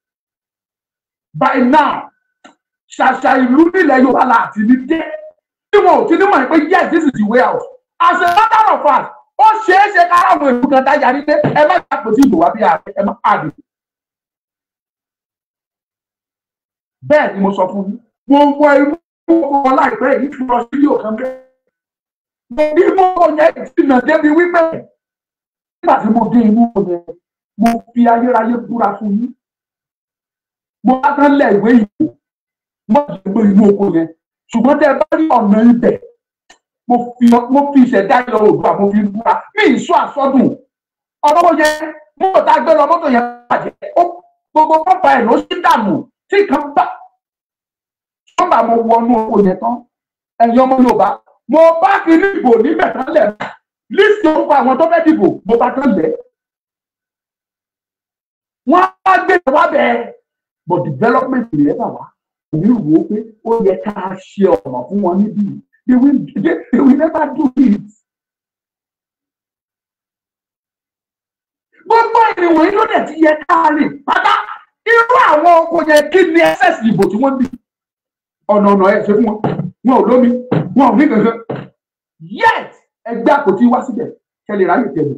By now, ṣàṣà ìlú nílẹ̀ Yorùbá láti ní dé tí wọn ò ti ní mọ̀ pé yes, this is the way out. As a matter of fact, ó ṣeé ṣe kára àwọn ìlú kan dájà ní pé ẹ má ṣàpòtí ìbò wá bí ààrẹ, ẹ má pàdé. Bẹ́ẹ̀ ni mo sọ fún yín. Mo wọ inú wọn láìpẹ́ yìí fi lọ sí yóò kan bẹ́ẹ̀. Mo ní mo yẹn jìnnà débi wípé nígbà tí mo dé inú yẹn, mo fi ayérayé búra fún yín. Mo bá tán lẹ̀ ìwé ìbò, mo jẹ́ pé inú oko yẹn. Ṣùgbọ́n tẹ́ ẹ bá rí ọ̀nà ibẹ̀, mo fi ìṣẹ̀dá ìlọ Oòduà, mo fi búra. Mi ì sọ àsọdùn. Ọ̀rọ̀ yẹn, mọ́tò tá a gbé lọ, mọ́tò yẹn bàjẹ́. Gbogbo pọ́pà ẹ̀ ló ṣí dànù tí kan bá. Sọ́mbà mo wọnú oko yẹn tán. Ẹ̀yin ọmọ Yorùbá, mo bá kiri ìbò níbẹ̀ tán lẹ̀. Lísì orúkọ àwọn tó fẹ́ dìbò, mo bá tán lẹ̀. Wọ́n á gbé wá bẹ́ẹ̀. But development rẹ̀ bà wá. Òní wò ó pé ó yẹ ká ṣe ọ̀nà fún wọn níbí. They will never do it. Gbogbo ìrìn wọ̀nyí ló dẹ̀ ti yẹ ká rìn pátá. Irú àwọn oko yẹn, kí ni ẹsẹ̀sì ìbò tí wọ́n dì? Ọ̀nà ọ̀nà ẹ̀ ṣe fún wọn. Wọn ò lómi, wọn ò ní kankan. Yet ẹgbẹ́ àpótí wá síbẹ̀ kẹ́lẹ̀ ráyè tẹ̀lé.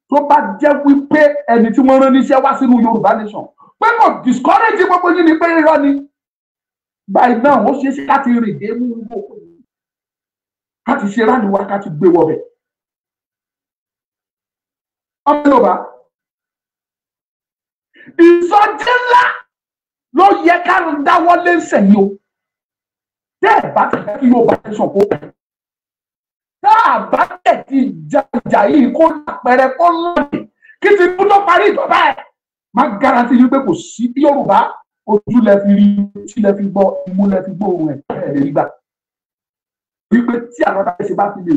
Tó bá jẹ́ wípé ẹni tí wọ́n rán níṣẹ́ wá sínú Yorùbá nation pé kò discourage gbogbo yín ni pé irọ́ ni. By now, ó ṣeé ṣe láti rìn dé mú gbogbo ká ti ṣe rally wa, ká ti gbé wọbẹ̀. Ọmọ Yorùbá, ìsọjí ńlá ló yẹ ká dáwọ́lé sẹ́yìn o. Tẹ́ ẹ̀ bá ti fẹ́ kí Yorùbá nation kó tá a bá tẹ̀ ti jàjà yìí kó lápẹẹrẹ kó lọ́ọ̀dì kí Tinubu tó parí ìjọba ẹ̀, má guarantee yín pé kò sí Yorùbá. Ojú lẹ fi rí, tí lẹ fi gbọ́, imú lẹ fi gbọ́ ohun ẹ̀, ẹ̀ lè rí gbà. Wípé tí àwọn ọ̀dà ṣe bá fi lè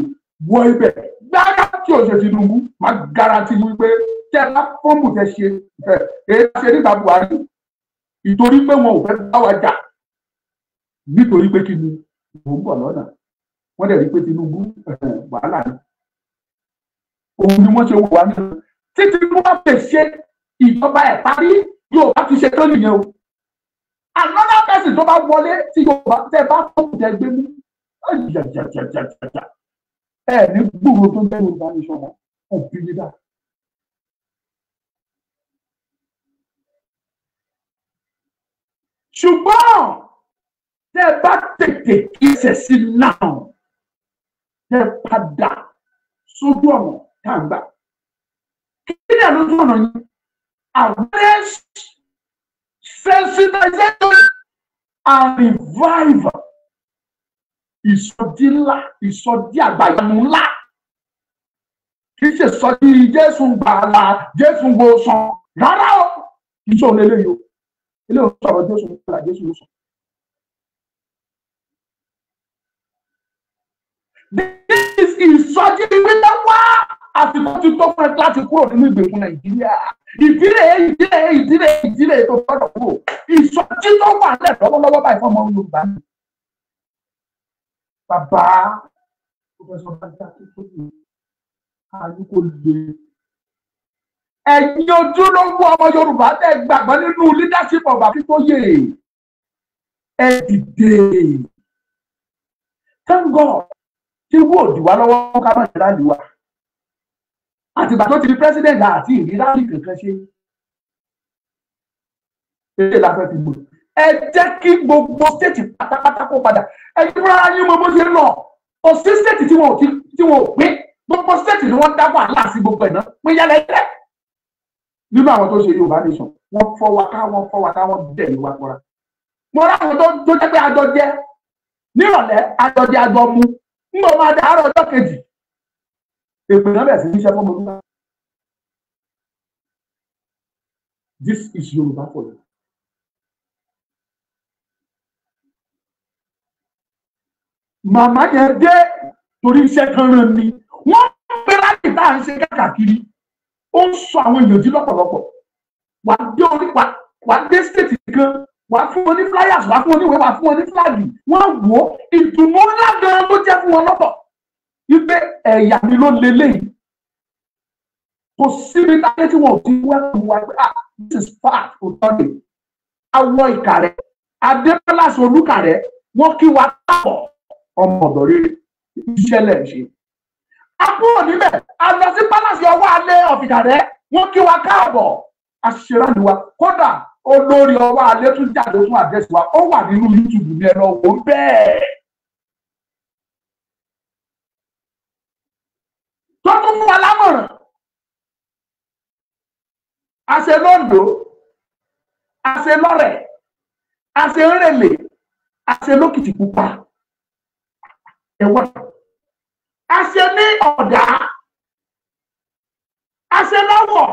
wọ ibẹ̀ gbára tí ò ṣe Tinubu, má guarantee yín wípé tẹ́ ẹ bá fọ́ọ̀mù tẹ́ ṣe ẹ̀ ẹ̀ ṣe nígbà Buhari, ìtorí pé wọn ò fẹ́ bá wa jà, nítorí pé kí ni mò ń bọ̀ lọ́nà, wọ́n dẹ̀ rí pé Tinubu wàhálà ni, òun ni wọ́n ṣe wò wá nínú. Tí Tinubu bá fẹ́ ṣe ìjọba ẹ̀ parí, yóò bá ti ṣe tán nìyẹn o. Another person tó bá wọlé tí Yorùbá tẹ́ bá fọ́ọ̀mù tẹ́ gbé mú, ẹ ní gbúròó tó ń bẹ Yorùbá nation mọ́ òbí yín dá. Ṣùgbọ́n tẹ́ bá tètè kí ẹsẹ̀ sí náà, tẹ́ padà sójú ọ̀nà tá à ń gbà. Kí ni àlójú ọ̀nà yìí? Awareness, sensitization and revival. Ìsọjí ńlá, ìsọjí àgbàyanu ńlá. Kì í ṣe sọjí Jésù gbàlà, Jésù wòsàn. Rárá o, kì í ṣe òun eléyìí o. Eléyìí ò sọ̀rọ̀ Jésù gbàlà, Jésù wòsàn. This ìsọjí wípé wá, àsìkò ti tó fún ẹ láti kúrò nínú ìgbèkùn Nàìjíríà. Ìdílé, ìdílé, ìdílé, ìdílé tó gbọ́dọ̀ kúrò. Ìsọjí tó wà lẹ̀ lọ́wọ́lọ́wọ́ báyìí fún ọmọ Yorùbá ni. Bàbá Professor Banji Akintoye, ayé kò le. Ẹ̀yin ojúlówó ọmọ Yorùbá tẹ́ gbàgbọ́ nínú leadership of Akintoye, ẹ dìde. Thank God tí wọ́n ò dì wá lọ́wọ́ ká má ṣe rally wa. Àtìgbà tó ti di president àti ìrí rally kankan ṣe. Eré la fẹ́ fi mọ̀. Ẹ jẹ́ kí gbogbo state pátápátá kó padà. Ẹ jẹ́ fúnra yín mọ bó ṣe ń lọ. Kò sí state tí wọn ò pín. Gbogbo state ni wọ́n dá wàhálà sí gbogbo ẹ̀ náà pín yẹlẹyẹlẹ. Nínú àwọn tó ṣe Yorùbá nation, wọ́n fọ́ wa ká, wọ́n fọ́ wa ká, wọ́n dẹ̀ ní wa kọ́ra. Mo ráwọn tó jẹ́ pé àjọ jẹ nírọ̀lẹ́, àjọ jẹ, àjọ mu, ń bọ̀ máa dé àárọ̀ ọjọ́ kejì. Èpè náà bẹ̀rẹ̀ sí ní iṣẹ́ fún ọmọdún. This is Yorùbá for you. Màmá yẹn dé torí iṣẹ́ kan rán ni. Wọ́n pè láti tá à ń ṣe káàkiri. Ó ń sọ àwọn èèyàn jí lọ́pọ̀lọpọ̀. Wà á dé orí wà á dé state kan, wà á fún wọn ní flyers, wà á fún wọn ní ìwé, wà á fún wọn ní flag. Wọ́n wò ó, ìdùnnú ńlá gan ló jẹ́ fún wọn lọ́pọ̀. Wípé ẹ̀yà mi ló leléyìí. Kò síbi táyé tí wọn ò ti wẹ́kùn wa pé ah, this is fact, òótọ́ ni. Awọ Ìkàrẹ́, Adébọ́lá Olúkàrẹ́, wọ́n kí wa káàbọ̀ ọmọ ọ̀dọ̀ rere, iṣẹ́ lẹ̀ ń ṣe. A kúrò níbẹ̀, a lọ sí pálásì ọwọ́ alẹ́ ọ̀fìkàrẹ́, wọ́n kí wa káàbọ̀, aṣèrànlú wa. Kódà olórí ọwọ́ alẹ́ tún jáde fún àdírẹ́sì wa, ó wà nínú YouTube mi, ẹ lọ wò ó bẹ́ẹ̀. Tó tún fún wa lámọ̀ràn. A ṣe lóńdó, a ṣe lọ́rẹ̀, a ṣe ńrẹ̀lẹ̀, a ṣe lókìtìpupa. Ẹ̀wọ̀n. A ṣe ní ọ̀dà, a ṣe lọ́wọ̀,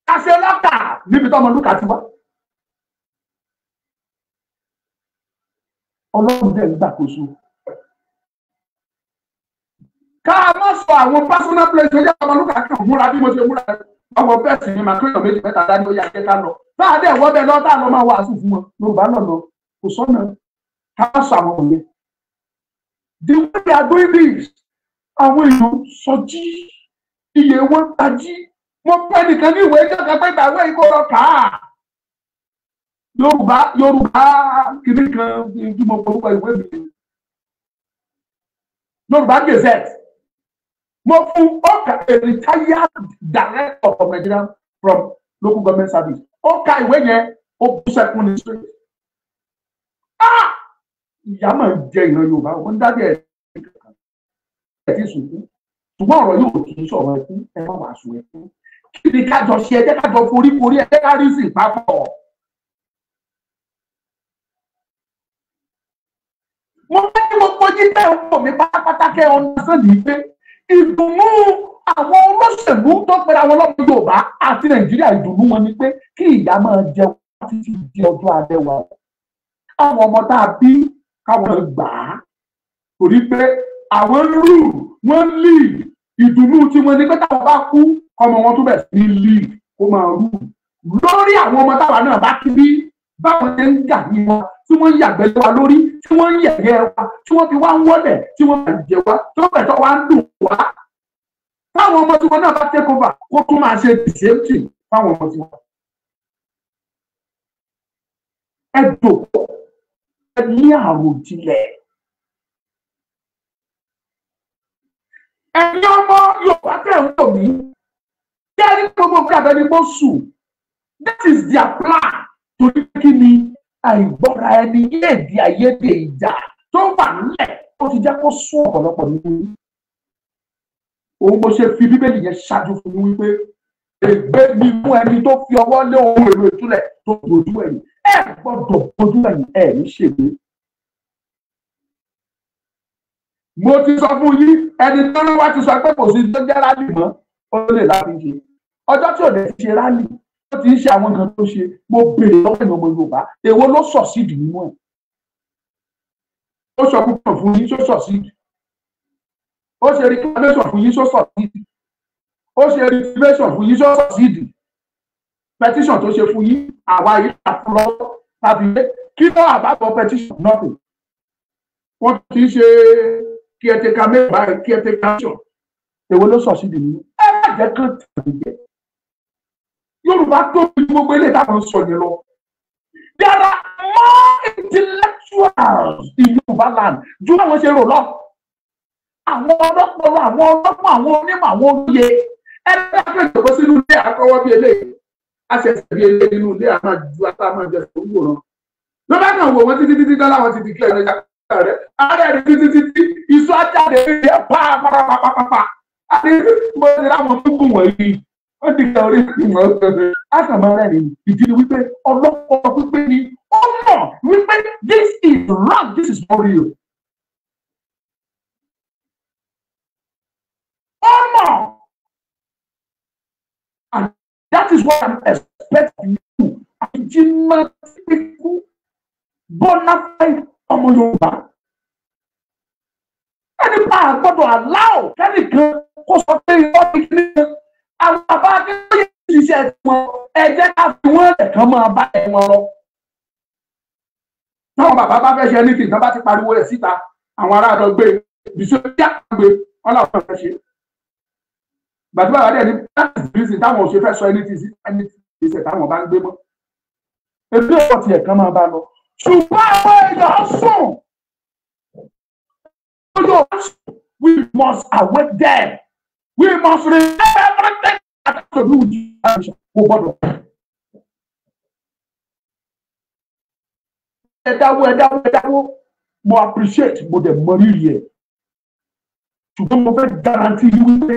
a ṣe lọ́kà níbi tó ọmọlúkà ti wá. Ọlọ́run dẹ̀ ń gbàkóso. Ká má sọ àwọn personal place tó yẹ ọmọlúkà kan múra bí mo ṣe múra. Ọmọ bẹ́ẹ̀ sì ni màá kéèyàn méjì mẹ́ta dání ó yá jẹ́ ká lọ. Táà dẹ̀ wọ́ bẹ́ẹ̀ lọ, táà lọ máa wàásù fún wọn. Yorùbá náà lọ, kò sọ́nà. Ká má sọ àwọn òye. The way they are doing this, àwọn èèyàn sọjí, iye wọn tají. Mo pẹ́ nìkan ní ìwé ìjọba pé ìgbàwé ìkó lọ kà á. Yorùbá Yorùbá kìíní kan tí mo forúkọ ìwé mi. Yorùbá Gazette. Mo fún ọkà a retired director of Nigeria from local government service. Ó ka ìwé yẹn, ó bú sẹ́kún ní straight. Ah! Ìyá máa ń jẹ ìran Yorùbá, wọn dábìí ẹ ẹ ti sunkún, ṣùgbọ́n ọ̀rọ̀ yóò kì í sọ̀rọ̀ ẹkún, ẹ má wàá sùn ẹkún. Kí ni kájọ ṣe? Ẹ jẹ́ kájọ forí forí, ẹ jẹ́ ká rí sí ìpapọ̀. Mo fẹ́ kí gbogbo jíjẹ́ ọkọ mi pátápátá kẹ́ ọ̀nà sẹ́ni pé ìdùnnú àwọn olóṣèlú tó pera wọn lọ́mọ Yorùbá àti Nàìjíríà, ìdùnnú wọn ni pé kí ìyá máa jẹ wá títí di ọjọ́ alẹ́ wa. Àwọn ọmọ tá a bí káwọn gbà á, torí pé àwọn rú wọn lead. Ìdùnnú tí wọn ní pé táwọn bá kú ọmọ wọn tó bẹ̀rẹ̀ sí ní lead kó máa rú lórí àwọn ọmọ táwa náà bá kí bí báwọn ṣe ń gà ní wa, tí wọ́n ń yàgbẹ́ wa lórí, tí wọ́n ń yẹ̀yẹ́ wa, tí wọ́n fi wá ń wọlẹ̀, tí wọ́n ń jẹ wa, tí wọ́n bẹ̀tọ̀ wá ń dùn wá. Táwọn ọmọ tí wọn náà bá take over kó tún máa ṣe the same thing fáwọn ọmọ tí wọn. Ẹ dòkó, ẹ ní àròjinlẹ̀. Ẹ̀yin ọmọ Yorùbá tẹ̀ ń wò mí, kí ẹ ní gbogbo nǹkan àbẹ́ni bó sùn. That is their plan. Torí kí ni àìgbọ́ra ẹni yéèdì àìyedè ìjà tó wà nílẹ̀ ó ti jẹ́ kó sún ọ̀pọ̀lọpọ̀ nínú. Òun mo ṣe fi Bíbélì yẹn ṣáájú fún mi wípé ègbé ni fún ẹni tó fi ọwọ́ lé ohun èlò ìtúlẹ̀ tó dojú ẹ̀yìn. Ẹ gbọ́dọ̀ dojú ẹ̀yìn, ẹ ní ṣègbé. Mo ti sọ fún yín, ẹni tó ló wá ti sọ pé kò sí tó jẹ́ rálì mọ́, ó lè láti ṣe. Ọjọ́ tí ò lè ṣe rálì, ó ti ń ṣe àwọn nǹkan tó ṣe. Mo béèrè lọ́wọ́ ìmọ̀ ọmọ Yorùbá, èwo ló sọ̀ sídìí nínú ẹ̀? Ó sọ púpọ̀ fún yín, tó sọ̀ sídìí. Ó ṣe reclamation fún yín, tó sọ̀ sídìí. Ó ṣe reclamation fún yín, tó sọ̀ sídìí. Petition tó ṣe fún yín, àwa yìí là fún lọ́wọ́ tàbí kí ló àbábọ̀ petition nothing. Wọ́n ti ṣe kí ẹ tẹ́ka mẹ́wàá kí ẹ tẹ́ka ṣọ̀. Èwo ló sọ̀ sídìí nínú? Ẹ má jẹ́ kán tẹ̀lé jẹ. Yorùbá tóbi gbogbo eléyìí táwọn sọ yẹn lọ. There are more intellectuals in Yorùbá land ju àwọn ṣe rò lọ. Àwọn ọlọ́pọlọ, àwọn ọlọ́pọ̀, àwọn onímọ̀, àwọn olóye. Ẹgbẹ́ akẹ́kọ̀ọ́ sínú ilé àkọ́wọ́ bí eléyìí. A ṣẹ̀ṣẹ̀ bí eléyìí nínú ilé àmà ju ata máa jẹ sòwò rán. Ló bá kàn wò wọ́n títí títí dọ́là wọn ti di kílẹ̀ ẹ̀rọ Rẹ ara rẹ títí títí iṣu ajáde rẹ pàápàápàápàá àti mo ti láwọn mímú wọ̀nyí wọ́n ti kẹ́ orí ìmọ̀ àtàmọ́ rẹ̀ ni. Ìdí ni wípé ọlọ́pàá pípé ni ó mọ̀ wípé this is wrong, this is not real. Ó mọ̀, and that is what I'm expecting you. Àjìmọ̀ kíkú bona fide ọmọ Yorùbá ẹni bá a gbọ́dọ̀ aláwọ̀ kẹ́nìkan kó sọ pé irọ́ ní kíní kan. Àwọn bàbá akéròyìn ṣiṣẹ́ wọn, ẹ jẹ́ ká fi wọ́n lẹ̀kàn máa bá ẹ wọn lọ. Táwọn bàbá bá fẹ́ ṣe anything, tán bá ti pariwo ẹ̀ síta, àwọn ará àdó gbé ìṣòjà gbé wọn làwọn fẹ́ ṣe. Gbàtí bàbá dẹ̀ ní that is the reason táwọn ò ṣe fẹ́ sọ anything sí anything ìṣẹ̀ táwọn bá ń gbé mọ́. Ebi ọ̀pọ̀ tiẹ̀ kan máa bá lọ. Ṣùgbọ́n àwọn èèyàn sùn. We must awake them. We must remember everything that has to do with the kò gbọ́dọ̀. Ẹ dáwó, ẹ dáwó, ẹ dáwó, mo appreciate, mo dẹ̀ mọ rírì ẹ̀. Ṣùgbọ́n mo fẹ́ guarantee yín wípé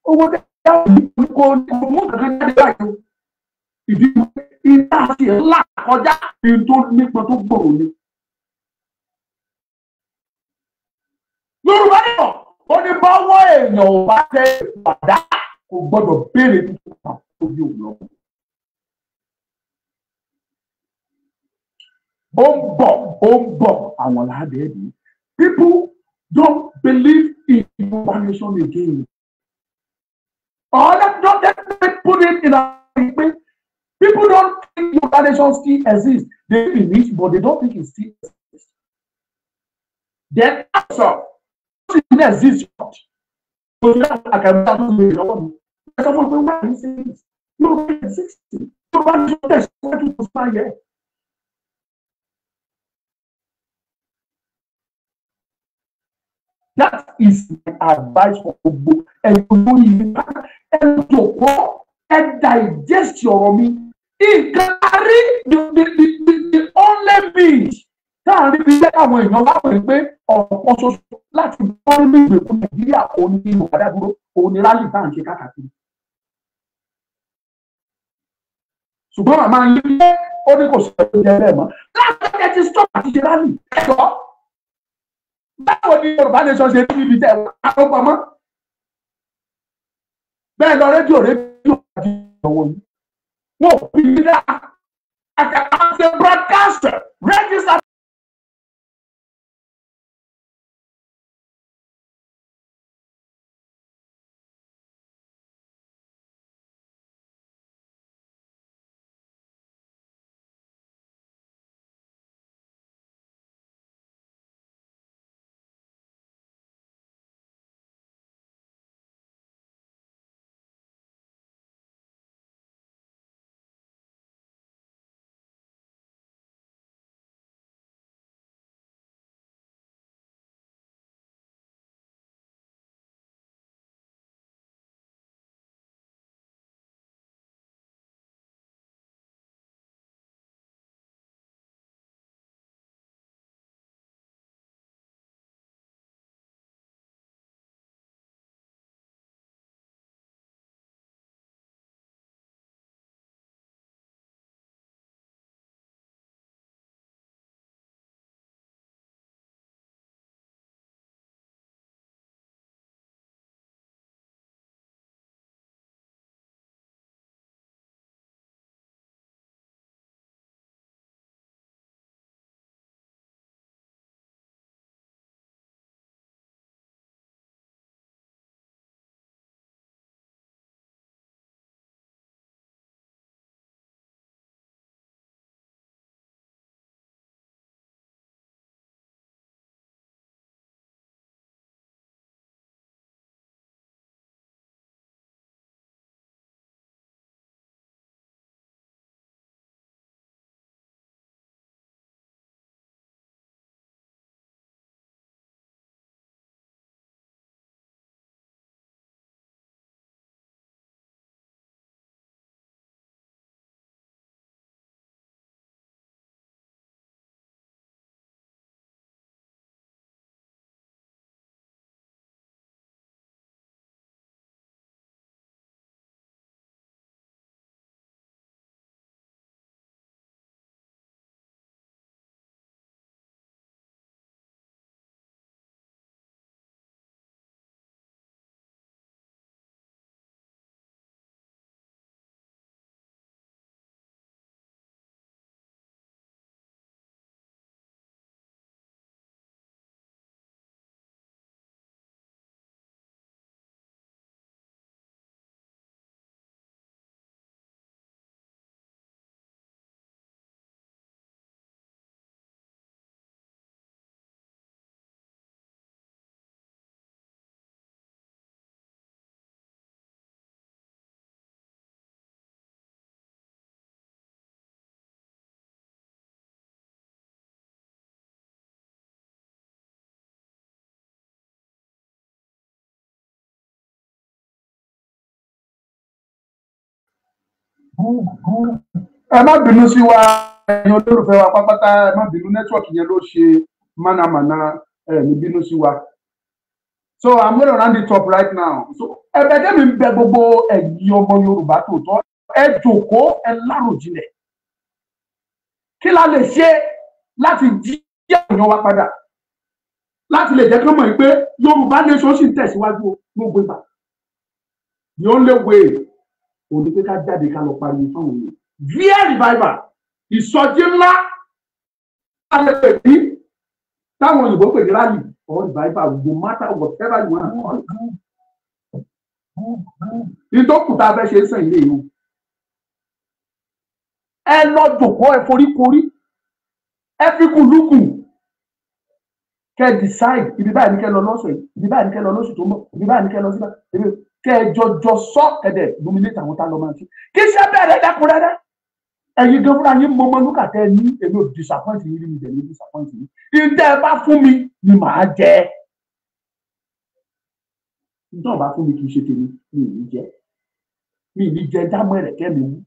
owó dáwó yìí kò mú kankan jáde báyìí o. Ìdí iná àti ńlá kọjá ní tó nípa tó gbòòrò ni. Yorùbá nìyọ̀ ó ní báwọ̀ èèyàn ò bá tẹ ìpàdá kò gbọ́dọ̀ béèrè tuntun kan tó bí òun lọ. Ó ń bọ̀, ó ń bọ̀, àwọn làádẹ́ẹ̀dì. People don't believe in Yorùbá nation again. Or don't let me put it in a way. People don't think Yorùbá nation still exists. They believe it, but they don't think it still exists. Then also, it didn't exist. So Yorùbá nation tẹ̀síwájú tó fà yẹ. That is my advice for gbogbo ẹ̀yin olórí mi. Ẹ jọ̀wọ́, ẹ digest ọ̀rọ̀ mi. Nǹkan rí the only means táàrin fi jẹ́ káwọn èèyàn bá pè pé ọ̀rọ̀ kan ṣoṣo láti bọ́ nínú ìgbèkùn Nàìjíríà òun ní Yorùbá dádúró, òun ní rálì tá à ń ṣe káàkiri. Ṣùgbọ́n màmá yín lé ó ní kò sọ̀rọ̀ tó jẹ bẹ́ẹ̀ mọ́. Láti ẹ ti stop àti ṣe rálì. Ẹ jọ, báwo ni Yorùbá nation ṣe rí níbi tẹ̀ wá ló pamọ́? Bẹ́ẹ̀ lọ rédíò rédíò àti ìṣòwò yìí. Wọ́n ò fi ní dáa. As a broadcaster, register. Ẹ má bínú sí wa, ẹ̀yin olólùfẹ́ wa pátápátá, ẹ má bínú, network yẹn ló ṣe mánamàna, ẹ ní bínú sí wa. So I'm gonna round it up right now. So ẹ̀bẹ̀ tẹ́mi ń bẹ gbogbo ẹ̀yin ọmọ Yorùbá tòótọ́, ẹ jòkóó, ẹ láròjinlẹ̀. Kí la lè ṣe láti jí àwọn wa padà, láti lè jẹ́ kí wọ́n mọ̀ pé Yorùbá nation sì ń tẹ̀síwájú gbogbo ìgbà? The only way òun ni pé ká jáde, ká lọ pariwo fáwọn èèyàn via revival, ìsọjí ńlá a lè pè ní táwọn òyìnbó pè ní rally or revival, no matter whatever you wanna call it. Ìdókù tá a fẹ́ ṣe é sàn ilé yìí o, ẹ lọ jòkó, ẹ foríkorí, ẹ fi kùlùkù, kẹ́ decide ibi báyìí ní kẹ́ lọ lọ́sẹ̀ yìí, ibi báyìí ní kẹ́ lọ lóṣù tó ń bọ̀, ibi báyìí ní kẹ́ lọ síbẹ̀, ibi kẹ́ ẹ jọjọ sọ, kẹ́dẹ̀ nominate àwọn tá a lọ máa ṣe kí iṣẹ́ bẹ̀rẹ̀ lẹ́kùnrẹ́rẹ́. Ẹ̀yin gan fúnra yín mọ Ọmọlúkà tẹ́ ẹ ní, èmi ò disappoint yín rí, mi dẹ̀ ní disappoint yín. Ìdẹ́ ẹ bá fún mi ni màá jẹ. Ìdán bá fún mi kì í ṣe tèmi, mi ì ní jẹ, mi ì ní jẹ dámọ̀ ẹ̀rẹ̀kẹ́ mi wú.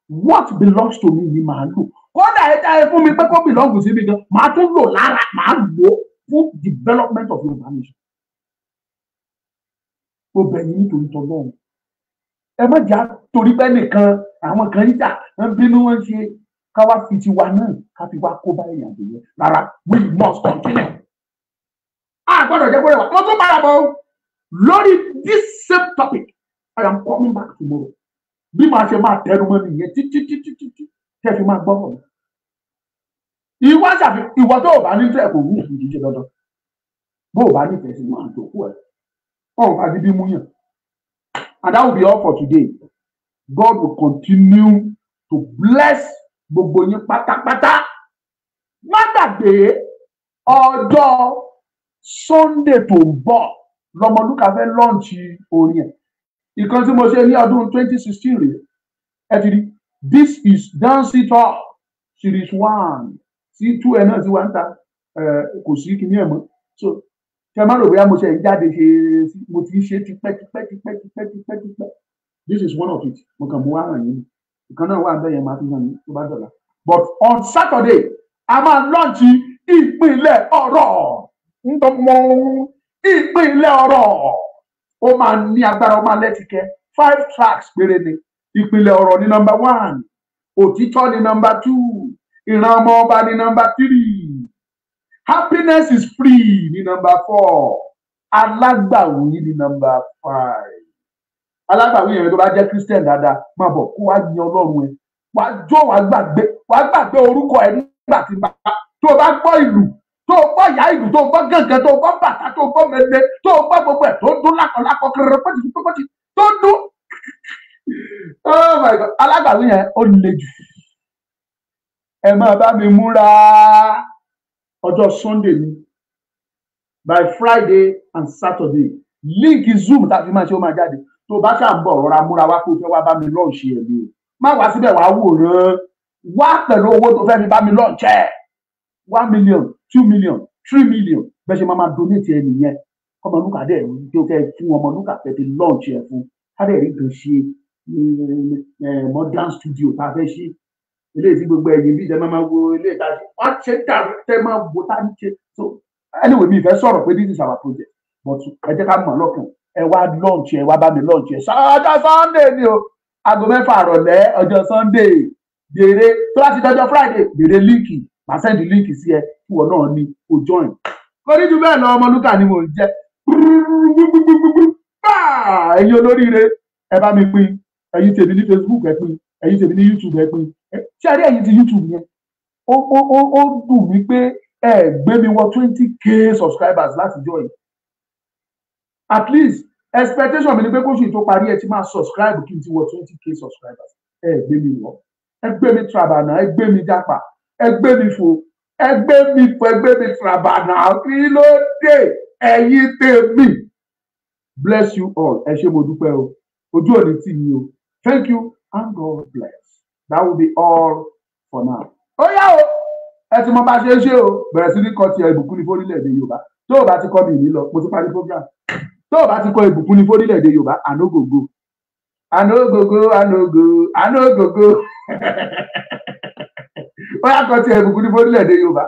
What belongs to me ni màá lò. Kódà ẹ dá ẹ fún mi pé kó belong sí mi gan, màá tún lò lára, màá lò fún development of Yorùbá nation. Mo bẹ̀ yín nítorí tọlọ́run, ẹ má jà torí pé nìkan àwọn kan ń jà, ń bínú, wọn ṣe ká wá fi tiwa náà ká fi wá kó bá èèyàn àjò yẹn rárá. We must continue. A gbọ́dọ̀ jẹ́ kó rẹwà. Mo tún padà bọ̀ lórí this same topic. I am coming back tomorrow. Bí màá ṣe máa tẹnu mọ́ nìyẹn títí títí títí tẹ́ fi máa gbọ́ ọ̀rọ̀ ìwọ ṣàfihàn. Ìwọ tó o bá nífẹ̀ẹ́, kò wú ìdí ṣe dandan. Bó o bá nífẹ̀ẹ́ sí wọn, àjòkú ẹ̀ ọ̀hún fagídí mú yàn. And that will be all for today. God will continue to bless gbogbo yín pátápátá. Má gbàgbé, ọjọ́ Sunday tó ń bọ̀ lọmọlúkà fẹ́ launch orin ẹ̀. Ìkan tí mo ṣe ní ọdún 2016 rèé, ẹ ti rí. This is Dance It Up series one sí two. Ẹ náà ti wá ń ta, kò sí kíní ẹ̀ mọ́. So kẹ má rò bóyá mo ṣe ń jáde ṣe, mo ti ń ṣe tipẹ́ tipẹ́ tipẹ́ tipẹ́ tipẹ́ tipẹ́. This is one of it. Mo kàn mú wá hàn yín. Ìkan náà wà bẹ́ẹ̀ yẹn, máa fi hàn yín tó bá dọ̀la. But on Saturday, a máa launch Ìpínlẹ̀ Ọ̀rọ̀. Ìpínlẹ̀ Ọ̀rọ̀, ó máa ní agbára, ó máa lẹ́tìkẹ́. Five tracks péré ni. Ìpínlẹ̀ Ọ̀rọ̀ ní number one, Òtítọ́ ní number two, Ìran Ọmọ Ọba ní number three, Happiness Is Free ní number four, Alágbàwí ní number five. Alágbàwí yẹn, tó bá jẹ́ Christian dáadáa, máa bọ̀ kó wá yin Ọlọ́run ẹ, wàá jó, wàá gbàgbé orúkọ ẹ nígbà tí bá tó o bá gbọ́ ìlú, tó o gbọ́ ìyá ìlú, tó o gbọ́ gàngàn, tó o gbọ́ bàtà, tó o gbọ́ mẹ́lẹ́, tó o gbọ́ gbogbo ẹ̀ tó ń dún lákọ̀lákọ̀ kẹrẹ pẹ́tì pẹ́tì tó ń dún. Oh my God, Alágbàwí yẹn ó le jù. Ẹ máa bá mi múra, ọjọ́ Sunday ni. By Friday and Saturday, link Zoom tá a fi máa ṣe ó máa jáde. Tó o bá ṣà ń bọ̀, rọra múra wá kó o fẹ́ wá bá mi launch ẹ̀ ni o. Má wá síbẹ̀ wá wòran, wá pẹ̀lú owó tó fẹ́ fi bá mi launch ẹ̀. 1 million, 2 million, 3 million, bẹ́ẹ̀ ṣe máa máa donate ẹ nìyẹn. Ọmọlúkà dẹ̀ tó fẹ́ fún Ọmọlúkà fẹ́ fi launch ẹ̀ fún kádẹ̀ rí nǹkan ṣe. Modern studio tá a fẹ́ ṣe, eléyìí tí gbogbo ẹ̀yìn bí ìjẹ́ máa wo eléyìí tá a ṣe, wọ́n ṣe tẹ́ máa wo tá a ń ṣe. So anyway, mi ìfẹ́ sọ̀rọ̀ pé this is our project, but ẹ jẹ́ ká mọ̀ lọ́kàn. Ẹ wá launch ẹ, wá bá mi launch ẹ. Ọjọ́ Sunday ni o, aago 6 àrọ̀lẹ́ ọjọ́ Sunday. Béèrè tó bá ti dọjọ́ Friday, béèrè link, màá send link sí ẹ kí ìwọ náà ní o join. Kò ní ju bẹ́ẹ̀ lọ. Ọmọlúkà ni mò ń jẹ́. Ẹ̀yin olóríire, ẹ bá mi pín. Ẹ̀yin tèmi ní Facebook, ẹ pín. Ẹ̀yin tèmi ní YouTube, ẹ pín. Ṣé ẹ rí ẹ̀yin ti YouTube yẹn, ó dùn mí pé ẹ gbé mi wọ 20K subscribers láti jọ yìí. At least expectation mi ni pé kóṣù tó parí, ẹ ti máa subscribe kí n ti wọ 20K subscribers. Ẹ gbé mi wọ, ẹ gbé mi trabana, ẹ gbé mi jápa, ẹ gbé mi fò, ẹ gbé mi fò, ẹ gbé mi trabana. Kí ló dé, ẹ̀yin tèmi? Bless you all. Ẹ ṣé, mo dúpẹ́ o. Ojú òní tì yín o. Thank you and God bless. That will be all for now. Ó yá o, ẹ ti mọ bá a ṣe é ṣe o. Bẹ̀rẹ̀ sí ní kọ́ tiẹ̀. Ìbùkún ní fórílẹ̀-èdè Yorùbá. Tó o bá ti kọ́ mi, ìní lọ, mo ti parí program. Tó o bá ti kọ ìbùkún ní fórílẹ̀-èdè Yorùbá, I no go go. I no go go, I no go, I no go go. Ó yà kọ́ tiẹ̀, ìbùkún ní fórílẹ̀-èdè Yorùbá.